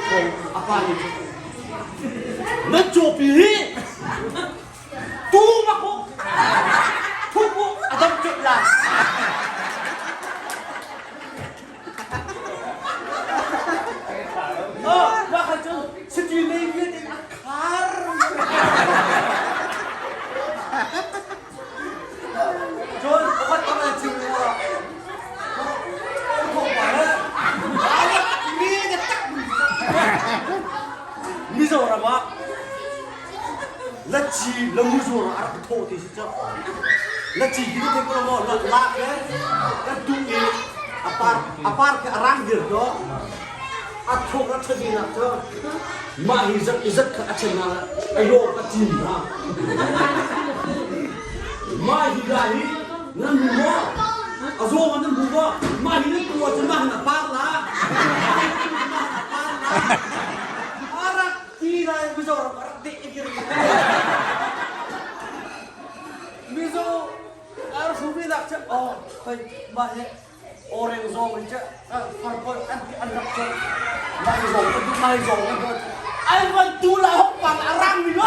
thong a pa nih nan cawpi hi tu mak u thuk u a dam cut la Oh, mah kha cun city lei vialte in a khar. Cun pakhat pakhat an chim ah Mizoram ah Laci Lamuzur a rak thawh ti si cu. Laci hi na thei ko lo maw? Lak le kan tung i a par a par khi a rang dir to a thawk a ṭhami nak cu mah hi zat i zat kha a chen ah a yaw ka cin hna. Mah hi la hi nan hmu maw? A zawng ah nan hmu maw? Mah hi nan tu ahcun mah hin a par la. Arak ti lai Mizoram arak deh ikir. Mizo ar hru lak che oh khoi ma he oreng zong in che farkol an ti an rak che mai zong ka du mai zong ka du ai van tu la hok pang arang mi lo.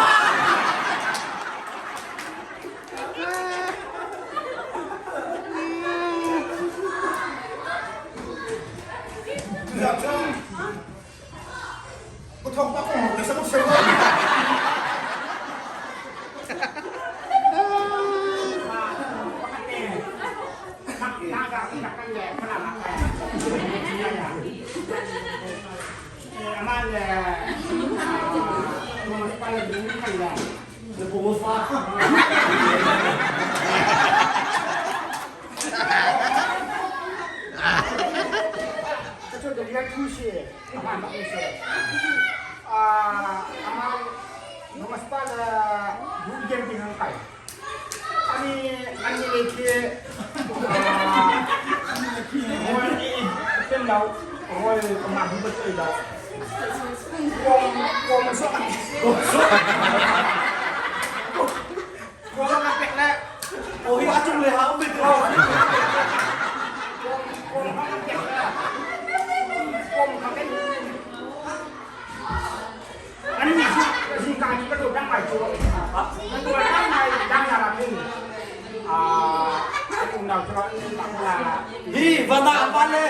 Hi, vana van le.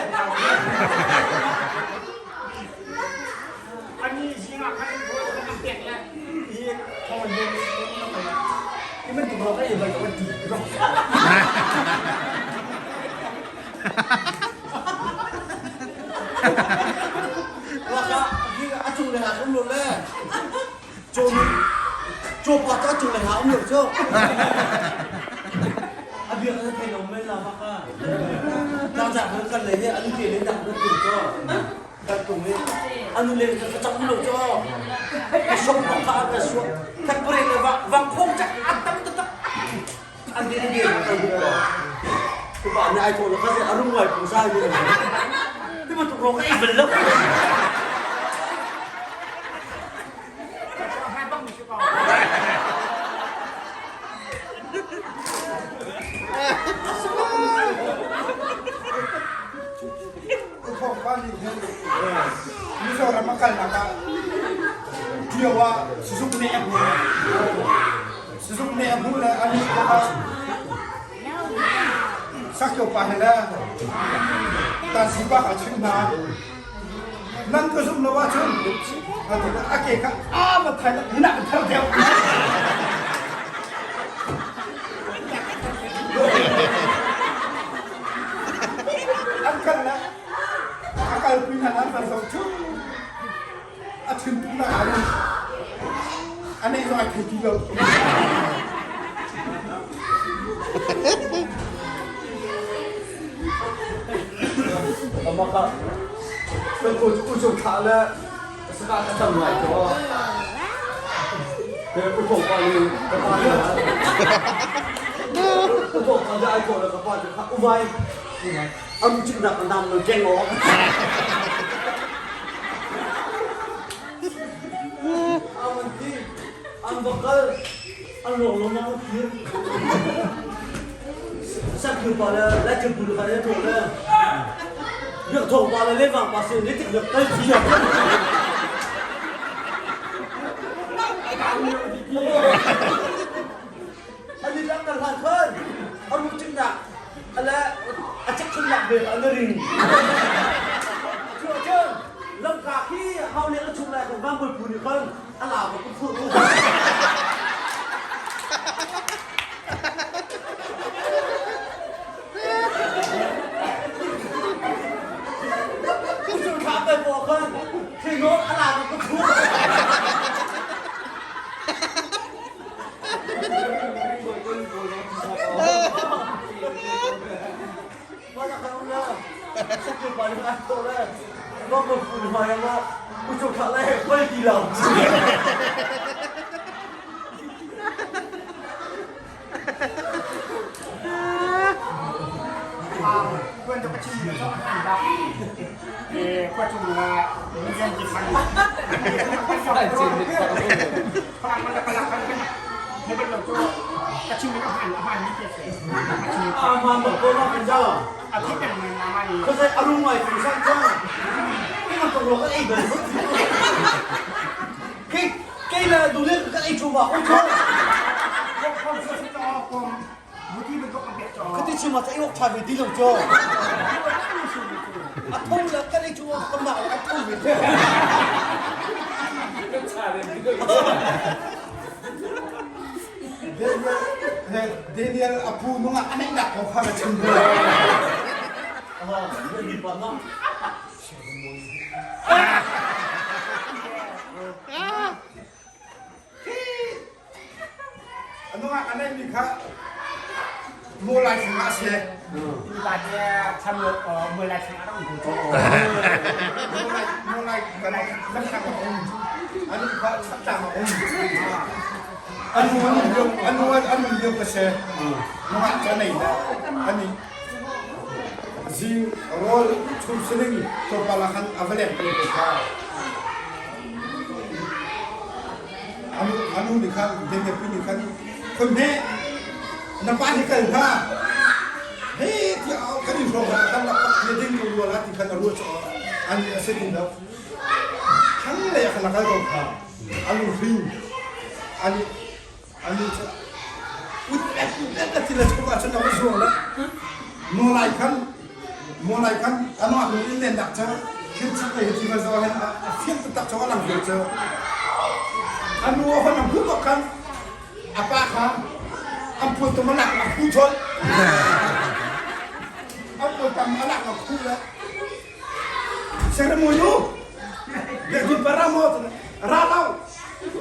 Waka hi a cung le ha um lo le. Caw caw pa cu a cung le ha um lo cu. A biak na thei lo mei la maka. Tang kan kan le hi an ke le dang kan tung cho. Kan tung hi anu le ka chak lo cho. Ka sok ka ka suak. Khat pare le wang wang khong chak atam tak. An de an de ka bu ko. Ku pa ni ai tho lo ka se arum ngai pu sai ni. Ti ma tuk ro ka ei bel lo. Mizoram a kalnak ah Ṭio ah Suzuk nih a hmuh. Suzuk nih a hmuh le a nih kha Sakyo pa he le Tansi pa kha chimh hna. Nan ka zumh lo ahcun a ti a ke kha a va thai hin ah ther deuh. An kal le a kalpi hna an van zoh cu a thinpung nak ah a neih zong ai thei ti lo. Amaka kan ko cu uco thlah le saka ka tam ngai ko. Ke uco pa ni ka pa ni. Uco pa ni ai ko le ka pa ni kha umai. Am chik nak nam lo keng o. Aman ti an bakal an rong lo mang phir. Sakyu pa le lai thil pul kha le tho le biak thong pa le le vang pa sin le tik biak tal thi ya. Ani lang kal hlan khan aru ching dak ala achak chun lak be ka ring. Chu chun lamka khi hau le a chung lai kan vang bol pu ni khan ala ba ku phu. Ku tha pe bo khan thino ala ba ku phu. Khati chim ah ei awk ṭha ve ti lo cu. A tho le kan ei cu kan mah a tho ve. Daniel a pu nungah a neihnak kong kha na chim A nungak a neihmi kha Mawlai chungah a si. Innpa te cham Mawlai chungah rak um ko. Mawlai Mawlai kan lamtlang a um. Anu kha chaktlak a um. Anu anu lio anu anu lio ka si. Nungak cu a nei dah. Ani zing rawl chum siling tlawmpal ah khan a va leng ko kha. Anu nih khan Daniel nih khan khon hme na pa hi kal hna he ti kan in hrawng kan lak pak he ding ko rua la ti khan a ruah cho an a se din lo thang le khan la kal ko kha anu hring ani anu cha ut et ut et ti la chok a chan na zuang la mo lai khan mo lai khan anu anu in len dak cha thil chak le hi ma zo hen a fiang tak cho lang ve cha anu hon am hu khan apa kha am pul tu malak a khu chol am pul tam malak a khu la Seremonu Biakinn para mo ra lo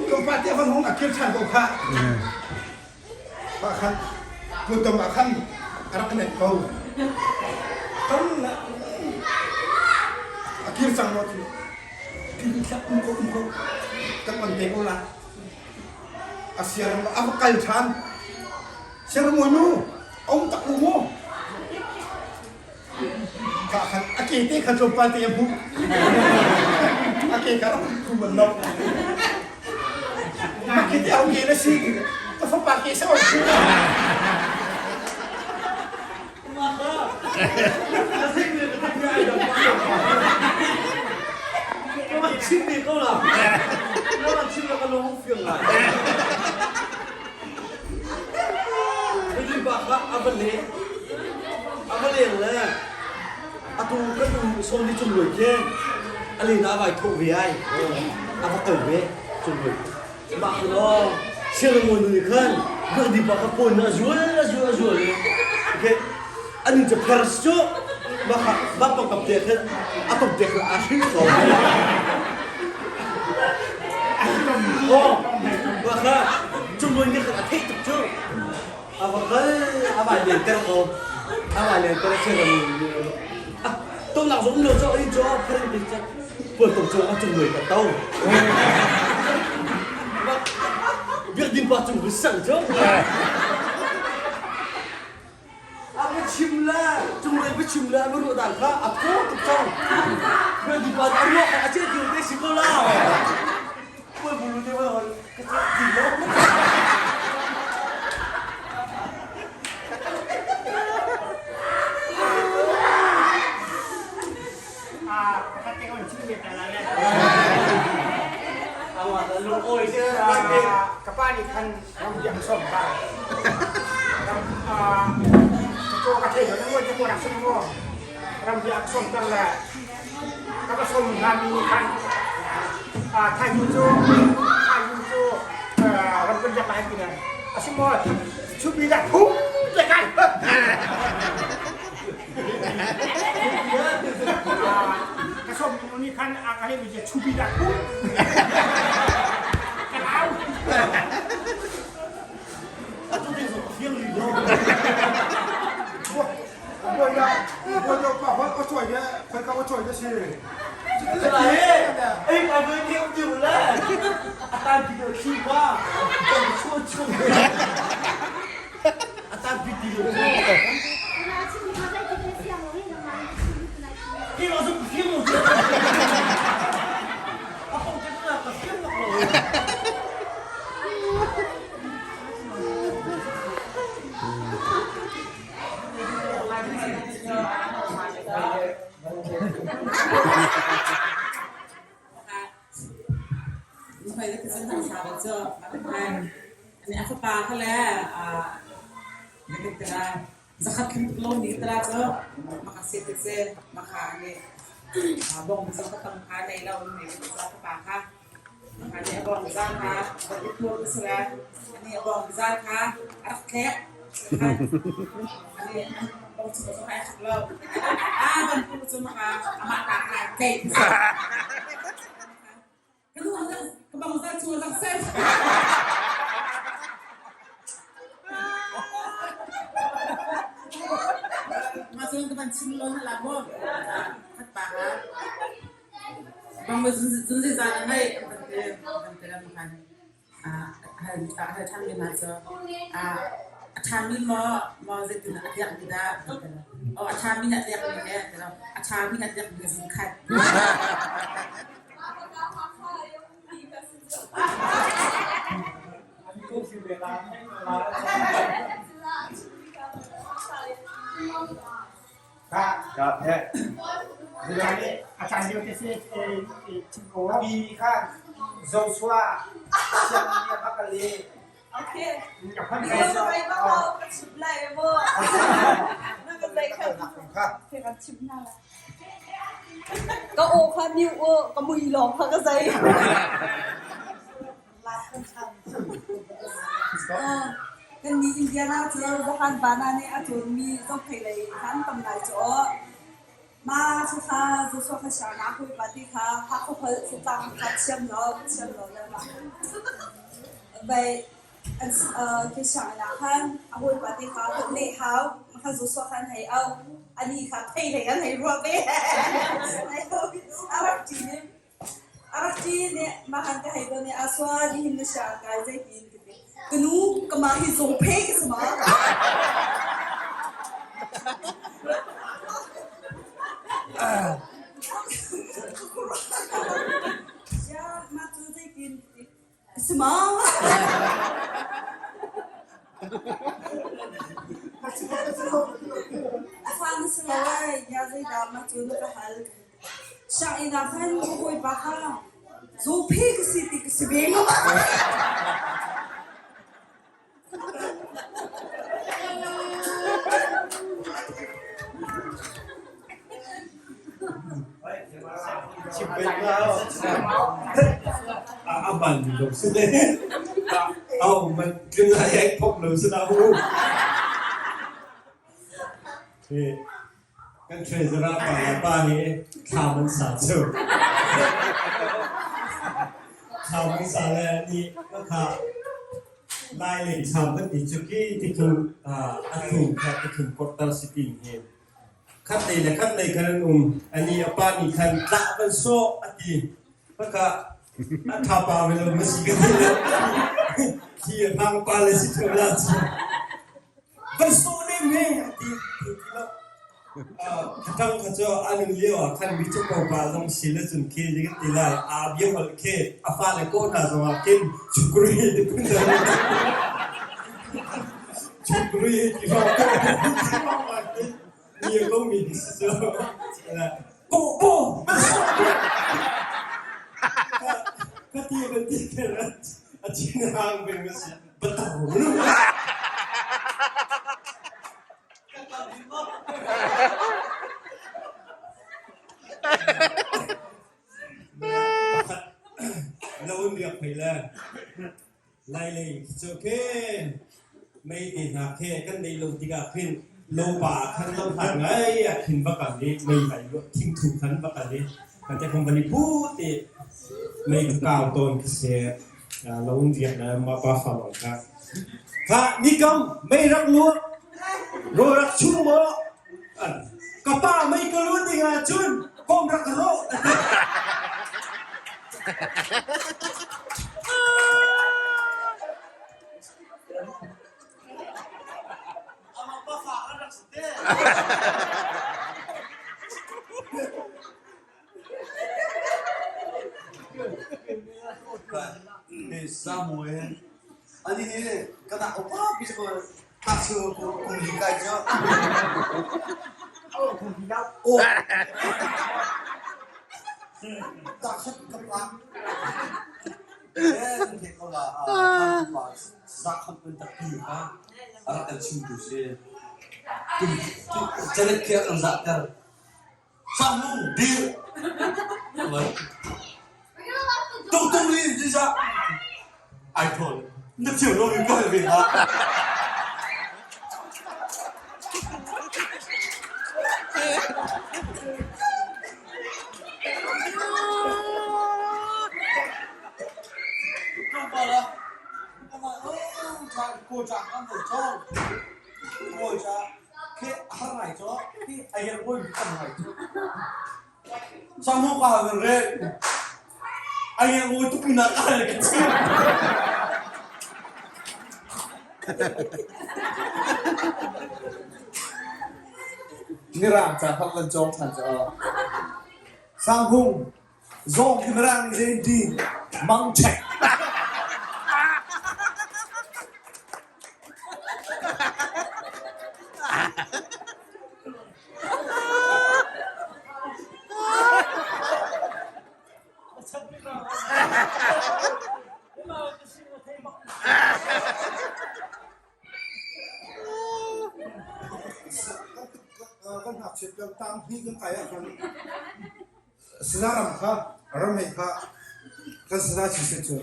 tlawmpal te van hong a kir ṭhan ko kha pa khan putom ah khan a rak neih ko kan a kir cang lo ti ti um ko um ko kan on te ko la a siaram a va kal ṭhan Seremonu om tak lu mu Kha khan a ke te kha tlawmpal te a hmuh. A ke kha rak khu man lo. Ma ke te au ke na si. Ka fapa ke sa ong khu. Chim mi ko la. Na chim la ka lung fiang lai. Ba kha a va le a va leng le atu kan um sawn ni cung loi khi a len a vai thawh ve ai a va kal ve cung loi mah khi law siangawn nu nih khan di pa kha pawn a zual a zual a zual okay ani cu pers cu mah kha mah pangkap te khan a tom te khan a hring ko oh mah kha cung loi nih khan a theih tuk cu A va kal, a vai lenter ko. A vai lenter a ram ah tonnak zong lo cho in cho pharin pin cha pual tong cho a cung lui ka to. Biak din pa cung ku sang cho. A va chim la, cung lei va chim la, va ruah dan kha a thaw tuk cang. Biak din pa a ruah kha a che ti te si ko la. Pual bulu te va ka che ti lo. Ka pa nih khan ram diam som ka ram ka thei lo na ngoi te ko rak sum mo ram diam som tar le Ka va som hna mi nih khan thaizung cu thaizung cu ram kan jak lai ti le a si maw chupi dah phung te kai ka som mi nih khan a ka mi cu chupi dah phung ka lau Atu ding zong a fiang rih lo. Zakhat khin tuk lo ni tala cu maka se te se maka ane bong zong ka tang kha nei lo ni ka pa kha maka ne bong zan kha ba i tur ka sila ani bong zan kha arak thlek ani bong chu ka ai khak lo a ban pu chu maka ama ta kha tlei Ka nu ka bang za chu rak sen. Ma cun ka van chim lo na la maw? Khat pa ha. Bang ma zun zun zi zan ngai van te van te lam han. A hal hal than mi na cho. A a tha mi maw maw zeitin a tiak mi dah o a tha mi na tiak mi he a tha mi na tiak mi zun khat. Mi kha Joshua sianginn nih a kal i Ka aw kha niu aw, ka mui lawng kha ka zei. Kannih Indiana cu Zahan Bana nih a cawnmi zohthei lei khan tam ngai cu aw. Ma kha Joshua kha siang ah hawipa ti kha Hakha holh zatlang kha thiam lo thiam lo le mah vai an khi sianginn ah khan a hawipa te kha holh leh hau kha Joshua khan hei au ani kha thei hlei an hei ruah ve a rak ṭi nih a rak ṭi nih mah han ka hei don i a sua nihin na siang kai zeitin ka ti ka nu ka mah hi zawng phe ka si ma Ya, mah cu zeitin si ma? A fa na si lo ai, ya zeidah mah cu na ka hal. Sianginn ah khan ka hawipa kha zawphe ka si ti ka si ve ma. A man lo si ne. Au man tlun lai ai phok lo si na hu. Kan treasurer pa le pa nih thlam an sa cu. Thlam an sa le nih kha Lai lei thlam kan ti cu khi tikhun a thum kha tikhun quarter si ti hi. Khat lei le khat lei khan an um. Ani a pa nih khan tlah van sawh a ti. Khakha a tha pa ve lo ma si ka ti lo. Khi a hang pa le si theu la cu. Van sawh nem he a ti ti lo. Khatang kha cu a nun lio ah khan mi cu pa zong si le cun khi kan ti lai. A bia holh khi a fale kawh hna zong ah khin chukri ti phun chukri ti hrawng mi a ko mi si cu. Ko bo ka ti kan ti a chin hang bing a si. Batang Pakhat lo in biak phei le lai lei cu khe mei te hna khe kan nei lo tikah khin lo pa khan lo hlan ngai ah khin va kal i mei vai thingthu khan va kal i kan te khong van i put i mei ka kau tawn khi si lo in riak le mah pa fa lawng kha kha nikam mei rak luak ro rak chung maw ka pa mei ka luan ding ah cun kom rak ro. Amah pa fa an rak si te. Samu he ani hi kana upa pi ko ta chu ko kum li kai cho. Oh, kum li lau. Oh. Ta khat ka pa. Eh, kan thei ko la pa za kham kan tak pi kha a rak kan chim tu si. Janet khi an zah ter. Sang dir. Tung tung li ji za. Ai thon. Na thiam lo in kal ve ha. Mirang ca kha kan cawng ṭhan caah Sanghung zawng khi Mirang nih zei an ti mangṭhek. Kan ngakchiat lio tang hnih kan kai ahkhan saza ram kha ramei kha kan saza chi se cu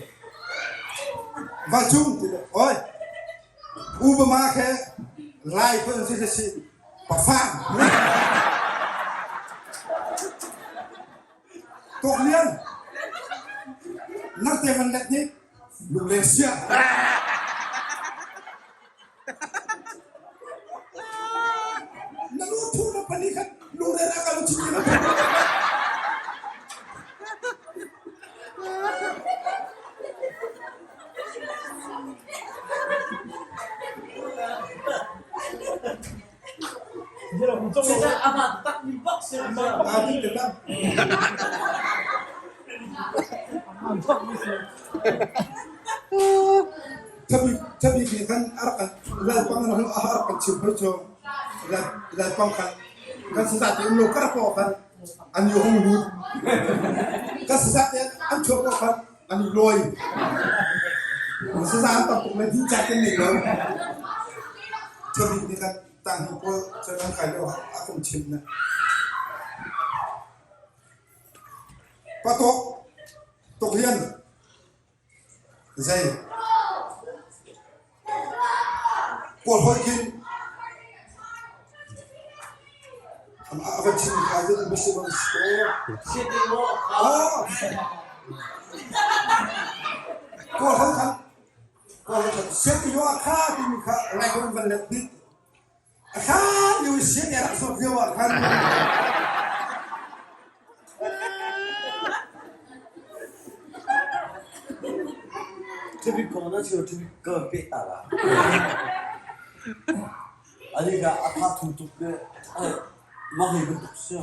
va cung ti le oi Obama khe lai phun si si pafang Tawk Lian nang te van let nih lunglen sia. Na lu thu na pani khat lunglen a ka lu chin na Thabik nih khan a rak lalpang a rak kan chim hoi cu lalpang khan kan saza te um lo kar ko khan an i hong lut kan saza te an chuak ko khan an i lawi saza an tam tuk le din ca kan nei lo thabik nih khan tang hi pawl cu kan kai lo a kan chimh na patok tok hian zei kawl holh khin a van chim kha zet mi si bang si ko kawl holh khan Sianginn ah kha timi kha Laiholh van let dih. A hlan lio i sianginn rak zawt lio ah khan Thibik kong na chim thibik ka peh ta la. Ani ka a tha thu tuk le mah hi bantuk si.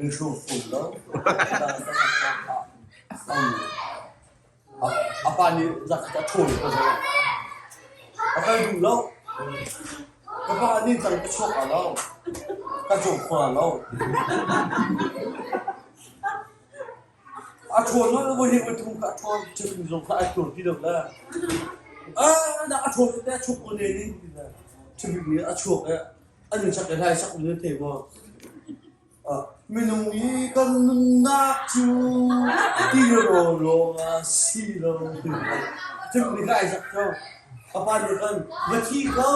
In hro fum lo. A pa nih zakhat a ṭhawl ko zei. A kal duh lo. Ka pa nih cang ka chuak lo. Ka cawk khua lo. A ṭhawl lo voi hi voi thum ka ṭhawl cun zong kha ai ṭhawl ti lo le. Ah, nak a ṭhawl te a chuak ko ne ni. Ṭhibik nih a chuak e an sak le hlai sak ne thei maw. Minung i kan nunnak cu tirawl lawng a si lo. Cun nih ka Isaac cu a pa nih khan va thi ko.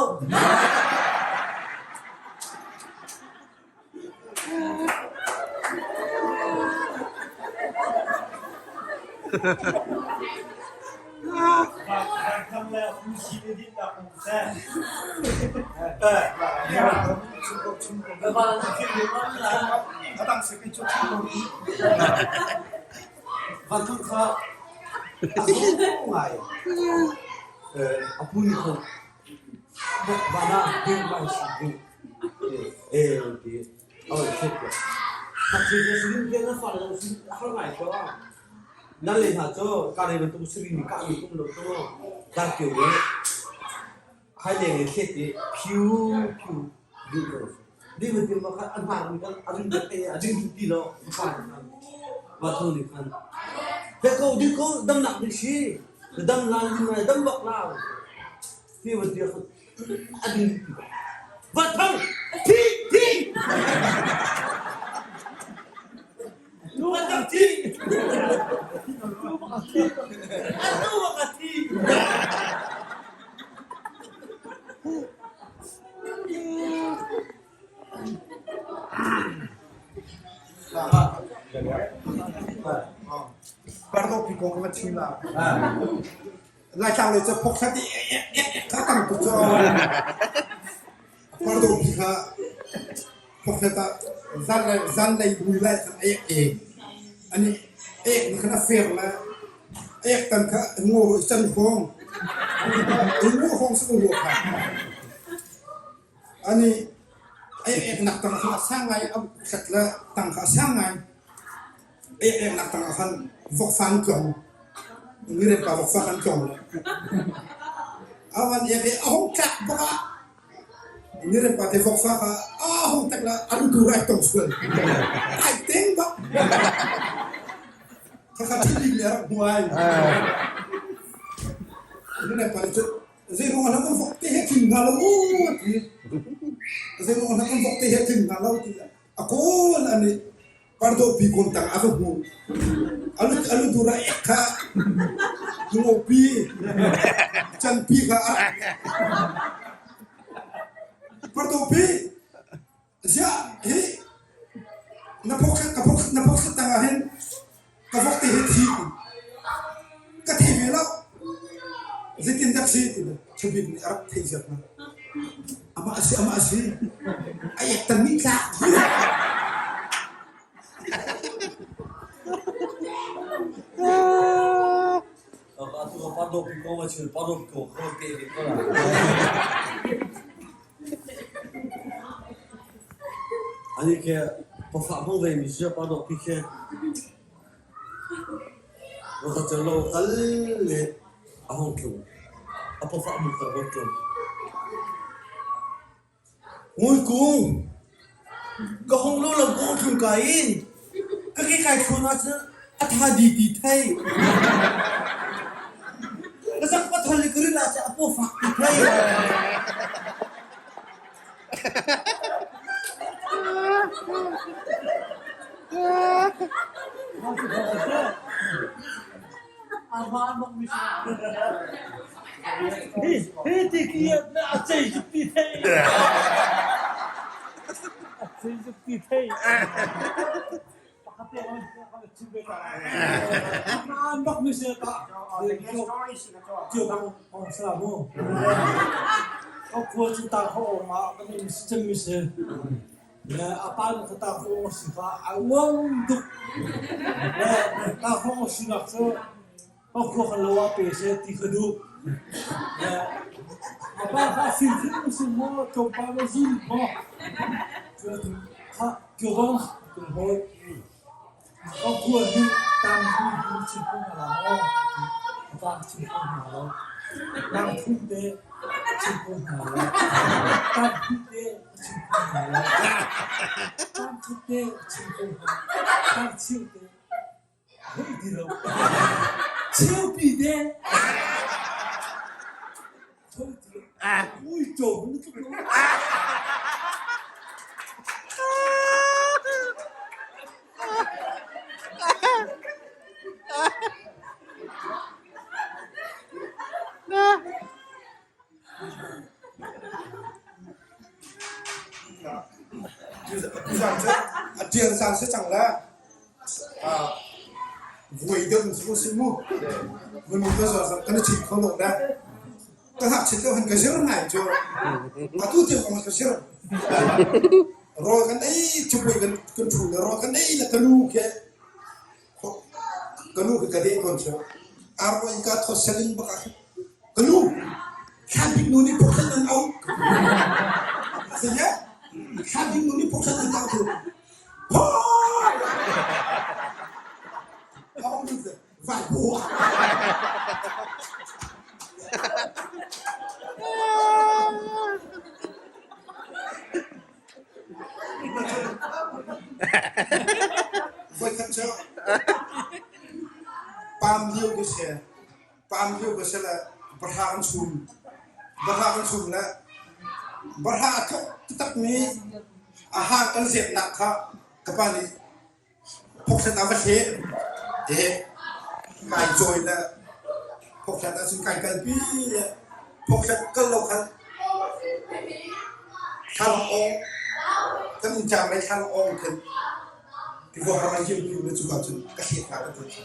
Vancung kha a zawng ngai. A pu nih khan van ah ding mai si ding. Eh ti a van thlet. Ngakchia cu sin na fale zong sin a har ngai ko. Nan le hna cu ka rei bantuk siri nih kah mi kum lo cu darkio nih hai leng i thlet i phiu phiu dih ko. Dih bantuk ma khan a hnar mi kan a ring te a ding ti lo pa khan ma thong nih khan he ko ding ko damnak ding si dam lan ding lai dam bak la ti bantuk a ding ti va thang thi thi Nu a tak thi. Nu bak a thi. Nu bak a thi. Pardo pi kong ka chim la. Laitlang lei cu phokhat i kha tam tuk cu. Pardo pi kha phokhat ah zanlei zanlei mui lai khan a ek e. Ani ek ni khan a fer le ek tan kha ngo i can hawng. Ngo hawng sa ngo kha. Ani ek ek nak tang kha a sang ngai a khat le tang kha a sang ngai. Ek ek nak tang ah khan vokfa an tlong. Mirep pa vokfa kan tlong le. Awan ek i a hung tlak bak ah mirep pa te vokfa kha a hung tek la a lutu rai tong sual. Ai teng bak. Khakha thil le rak hmuai. Mirep pa nih cun zeiruang ah kan vok te he tling hna lo u ti. Zeiruang ah kan vok te he tling hna lo ti. A kawl ani Pardo pi kawn tang a va hmu. Alu alu dura ek kha ngo pi chan pi kha a Pardo pi zia hi na phok ka phok na phok tang ah hin ka vok te hi thi ka thei ve lo zeitin dak si ti chubik nih a rak thei ziak na amah a si amah a si a ek tan nih tlak Atu ka pa dawp ko ma chul pa dawp ko ko te ve ko la. Ani ke pafa hmang ve mi sia pa dawp pi ke Wakhat cu lo kal le a hung tlung. A pafa mu kar hung tlung. Nguikung, ka hung lo lam ka hung tlung ka in ka ke kai thlawn ahcun a tha di ti thei. Ka zak pa thol i ka rin ahcun a paw fak ti thei. Hi ti ki a cei tuk ti thei. A cei tuk ti thei. Bak mi se ta. Khua cu ta kho ma kan in cem mi se. Le a pa nu kha ta kho si kha a uang tuk. Le ta kho si nak cu ka khua kha lo ah pe seh ti ka duh. Le a pa kha a fim hrim si maw tlawmpal maw zul maw cun kha kyo tung hawi ka khua hi tang thu hi chim ko hna la maw a pa chim ko hna lo tang thum te chim ko hna lo tang thu te chim ko hna lo tang khat te chim ko hna tang cheu te Hei ti lo. Cheupi te. Hei ti lo. Uico na tluk lo. Tuzaan cu a ṭian caan si cang le Vuai deuh in si mu. Minung ka zuar zong kan i chim kho lo le ka ngakchia lio han ka zir ngai cu atu tiang kong ka zir. Rawl kan ei cupui kan kan ṭhu le rawl kan ei le ka nu khi ka nu khi ka deh tawn cu arro in ka thawt saling bak ah khin ka nu thlan nu nih pokhan nan au. Asanya thlan nu nih pokhan nan au tu. Paam lio ka si le bahra kan chum. Bahra kan chum le bahra a thok taktakmi a hang kan zetnak kha ka pa nih phokthlet ah va thleh. Eh, kai cawi le phokthlet ahcun kai kalpi le phokthlet kal lo khan thlalak awng kan inn cang lei thlalak awng khin tiva har a kir tu le cuka cun ka thlet hna ka ti.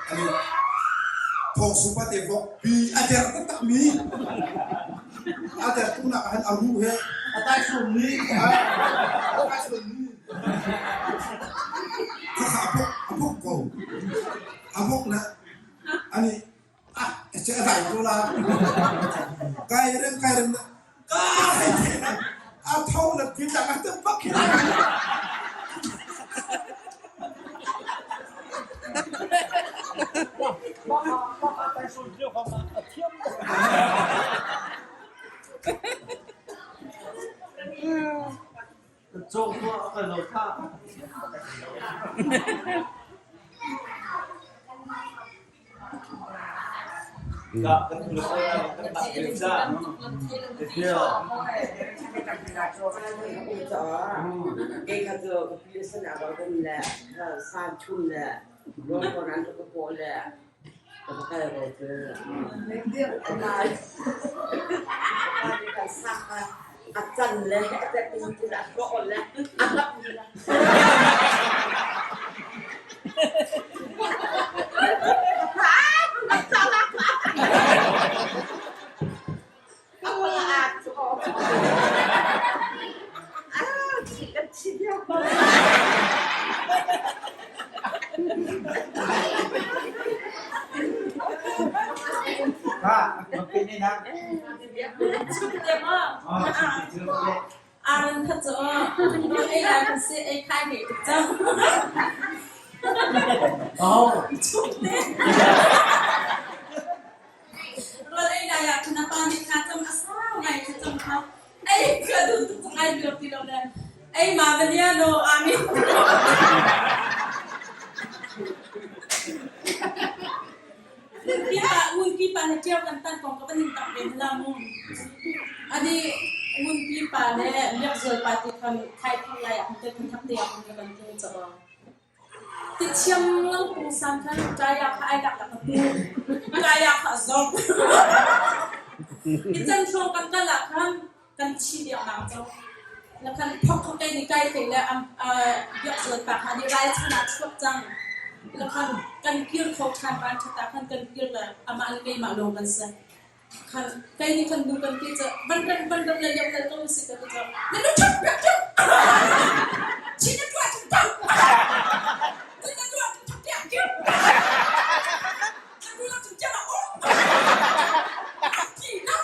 Ani thawng supa te vok pi a der taktak mi a der tu nak han a ru he a tai sum mi a tai sum mi khakha a pok a pok ko a pok na ani ah che a dai ko la kai rem kai rem na kai a tho na ti tak a te pak Cawk ka lo tha. Kei kha cu ka pi le san ah kan le san chum le rawl ko nan ka paw le ka va kal ko cu. A can le a tet a hlawh le a hlap le. Aran kha cu ei lai kan si ei khai ngei tuk cang. Rawl ei lai ah khan a pa nih kha cam a sau ngai kha cam kha ei kha duh tuk cang ai biak ti lo le ei ma vania no amin. Ngunpi pa he ṭio kan tan kong ka van in tak ve hna mu. Ani ngunpi pa le biakzual pa ti khan thai thong lai ah kan kan thak te ah kan kan tung ca ba. Ti thiam lo pungsan khan ṭaya kha ai lak lak a pu. Ṭaya kha a zong. I can hrawng kan kal ah khan kan thi diak cang. Na kan phok phok kai ni kai te le biakzual pa kha nih rai chan ah chuak cang. Na khan kan kir kho ṭhan van ṭhat ah khan kan kir le amah le keimah lawng kan si. Khan kai ni khan nu kan ti ca van ram van ram le liam kal ko si ka ti ca. Na nu ṭhap ṭhap ṭhap. Chi na tuah ṭhap ṭhap. Na tuah ṭhap ṭhap tiah kir. Na nu la ṭhap ṭhap ah. Ti na.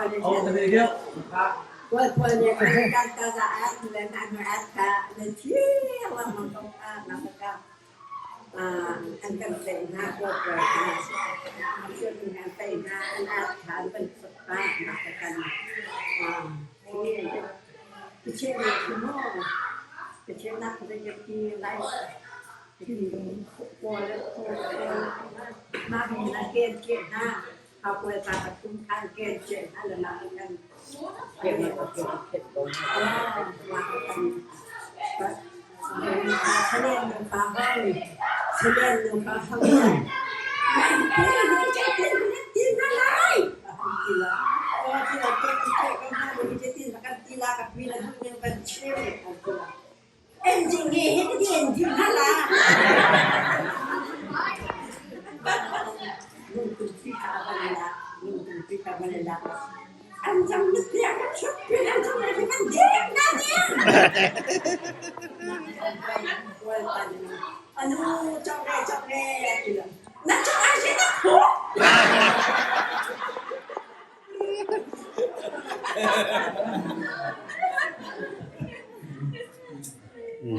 Kawl nih kan ta za at le na nu at kha na thi lengmang ko kha na ka an kan tlaih hna kawl pawl kha an tlaih hna an at kha an kan suk kha na ka kan Pathian nih khi maw Pathian nak zei ti lai kawl mah na ken ke hna Hakuai pa ka thum khan ken che hna le mah kan Salen nu pa hong Salen nu pa hong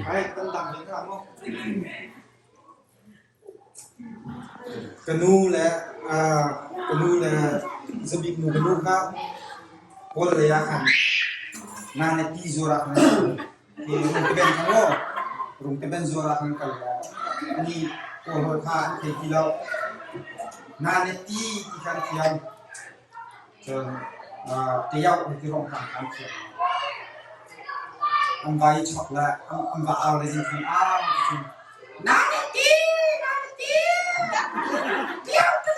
Hai, kan dang hin hna maw? Ka nu le ka nu le zabik nu ka nu kha Kawl lei ah khan na ti zuar ah khan hi rungteben kha maw rungteben zuar ah khan kal le ani Kawl holh kha an thei ti lo. Na ne ti ti kha an thiam. Cun tiauh le tirong hna kha an thiam. An va i chok le an va au le zing khan au cun na ne ti na ne ti tiau tu.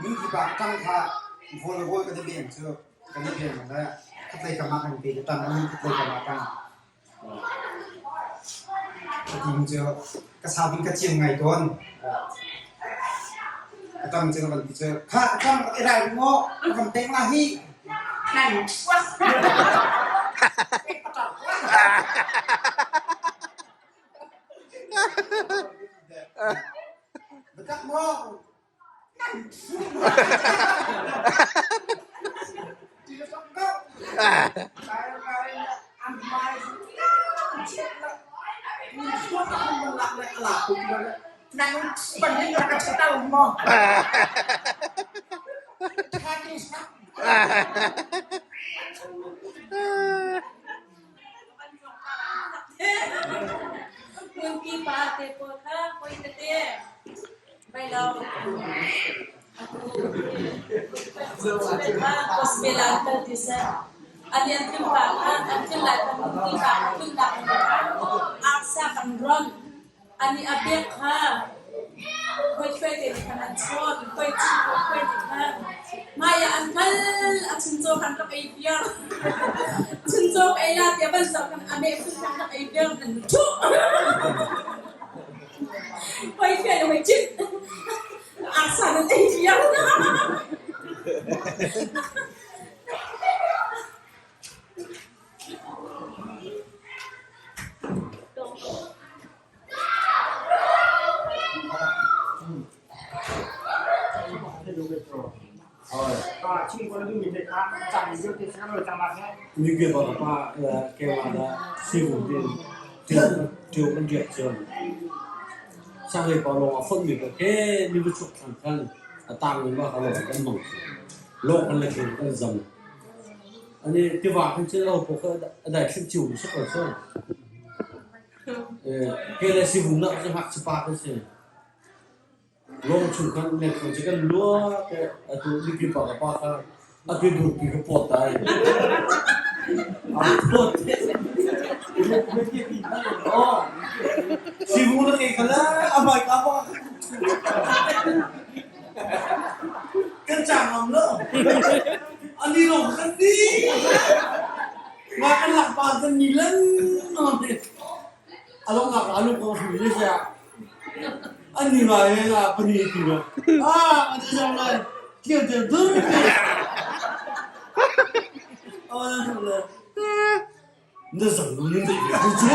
Nungki pa ṭang kha volleyball kan i beng cu kan i beng le khatlei kam ah kan pe ka ṭang i khatlei kam ah ṭang. Ka ti cu ka sau ding ka ciam ngai tawn. Ka ṭang cu ka van ti cu kha ka ṭang rak i ral maw ka van pek la hi. Nan Biatak maw? Hmunpi pa te pawl kha poi tete vai lo. Gospel ah kal ti seh. A lian tlung pa kha an tlun lai kha hmunpi pa kha tlun tak in arsa kan ron. Ani a bek kha hoi hruai te nih khan an chawn, hoi chin hoi hruai nih khan hmai ah an kal a chuncaw khan rak ei piar. Chuncaw ka ei la tiah van zoh khan a meh phun khan rak ei piar an thuh. Hoi hruai le hoi chin arsa nan ei piar. Ani tiva khan cun aho paoh kha a daithlanh cio mi si ko cu. Ke le sivung nak cu ngakchia pa kan si. Lawng chung khan nek cu kan lua te atu mipi pa ka pa kha a ke durpi ka pawt dai. A pawt. Oh. Sivung na ke khala a mai ka pa. Kan cang ngam lo. Ani lawng kan ni. Nga kan lak pa kan ni lan nawn. Along nga ka alung ko hri ni sia. Ani ngai nga pani ti lo. Ah, an jong lai. Kieu dur. Na zang nu nin dei ve cu.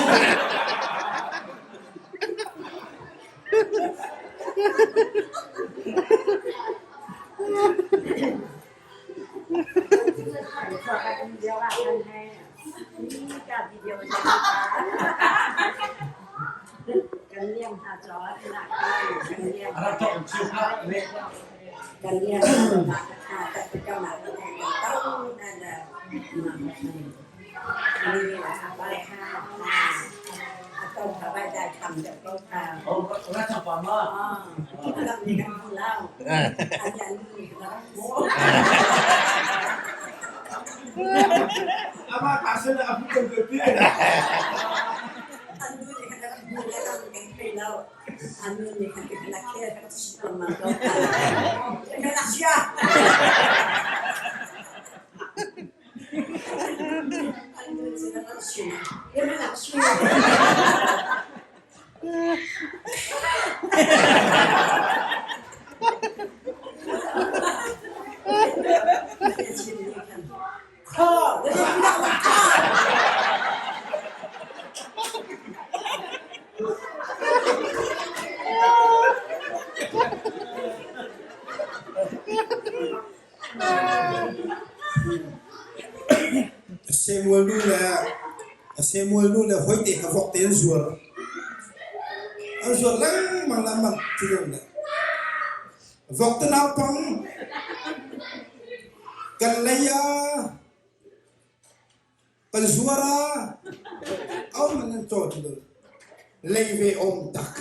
Amah ka sin ah a hmu kan pi. Samuel nu le Samuel nu le hoite kha vok te an zuar. An zuar lengmang le man cu le. Vok te naupang kan lei ah kan zuar ah au man an caw ti lo. Lei ve om tak.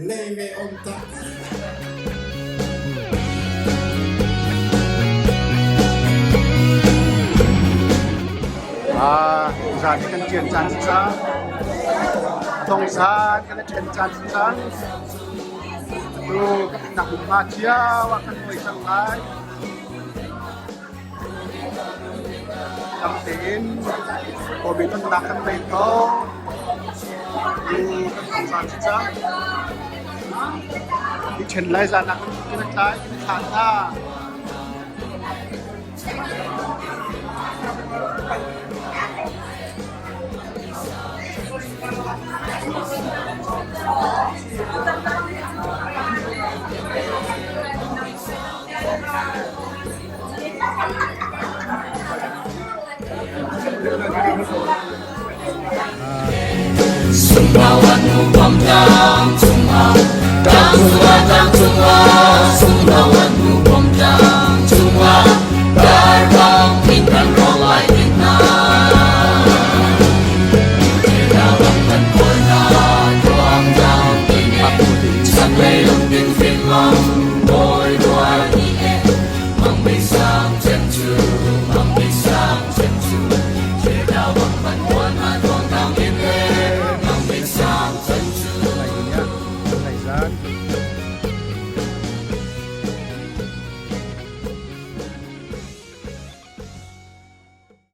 Lei ve om tak. Zan kan ṭian caan si cang. Thong zan kan i ṭhen caan si cang. Tu kan nak hmunhma cio ah kan hoi cang lai. Dam tein kawmi tonnak kan ngei kho. Tu kan thong zan si cang. I ṭhen lai zan ah kan i tlai, kan i thlah hna.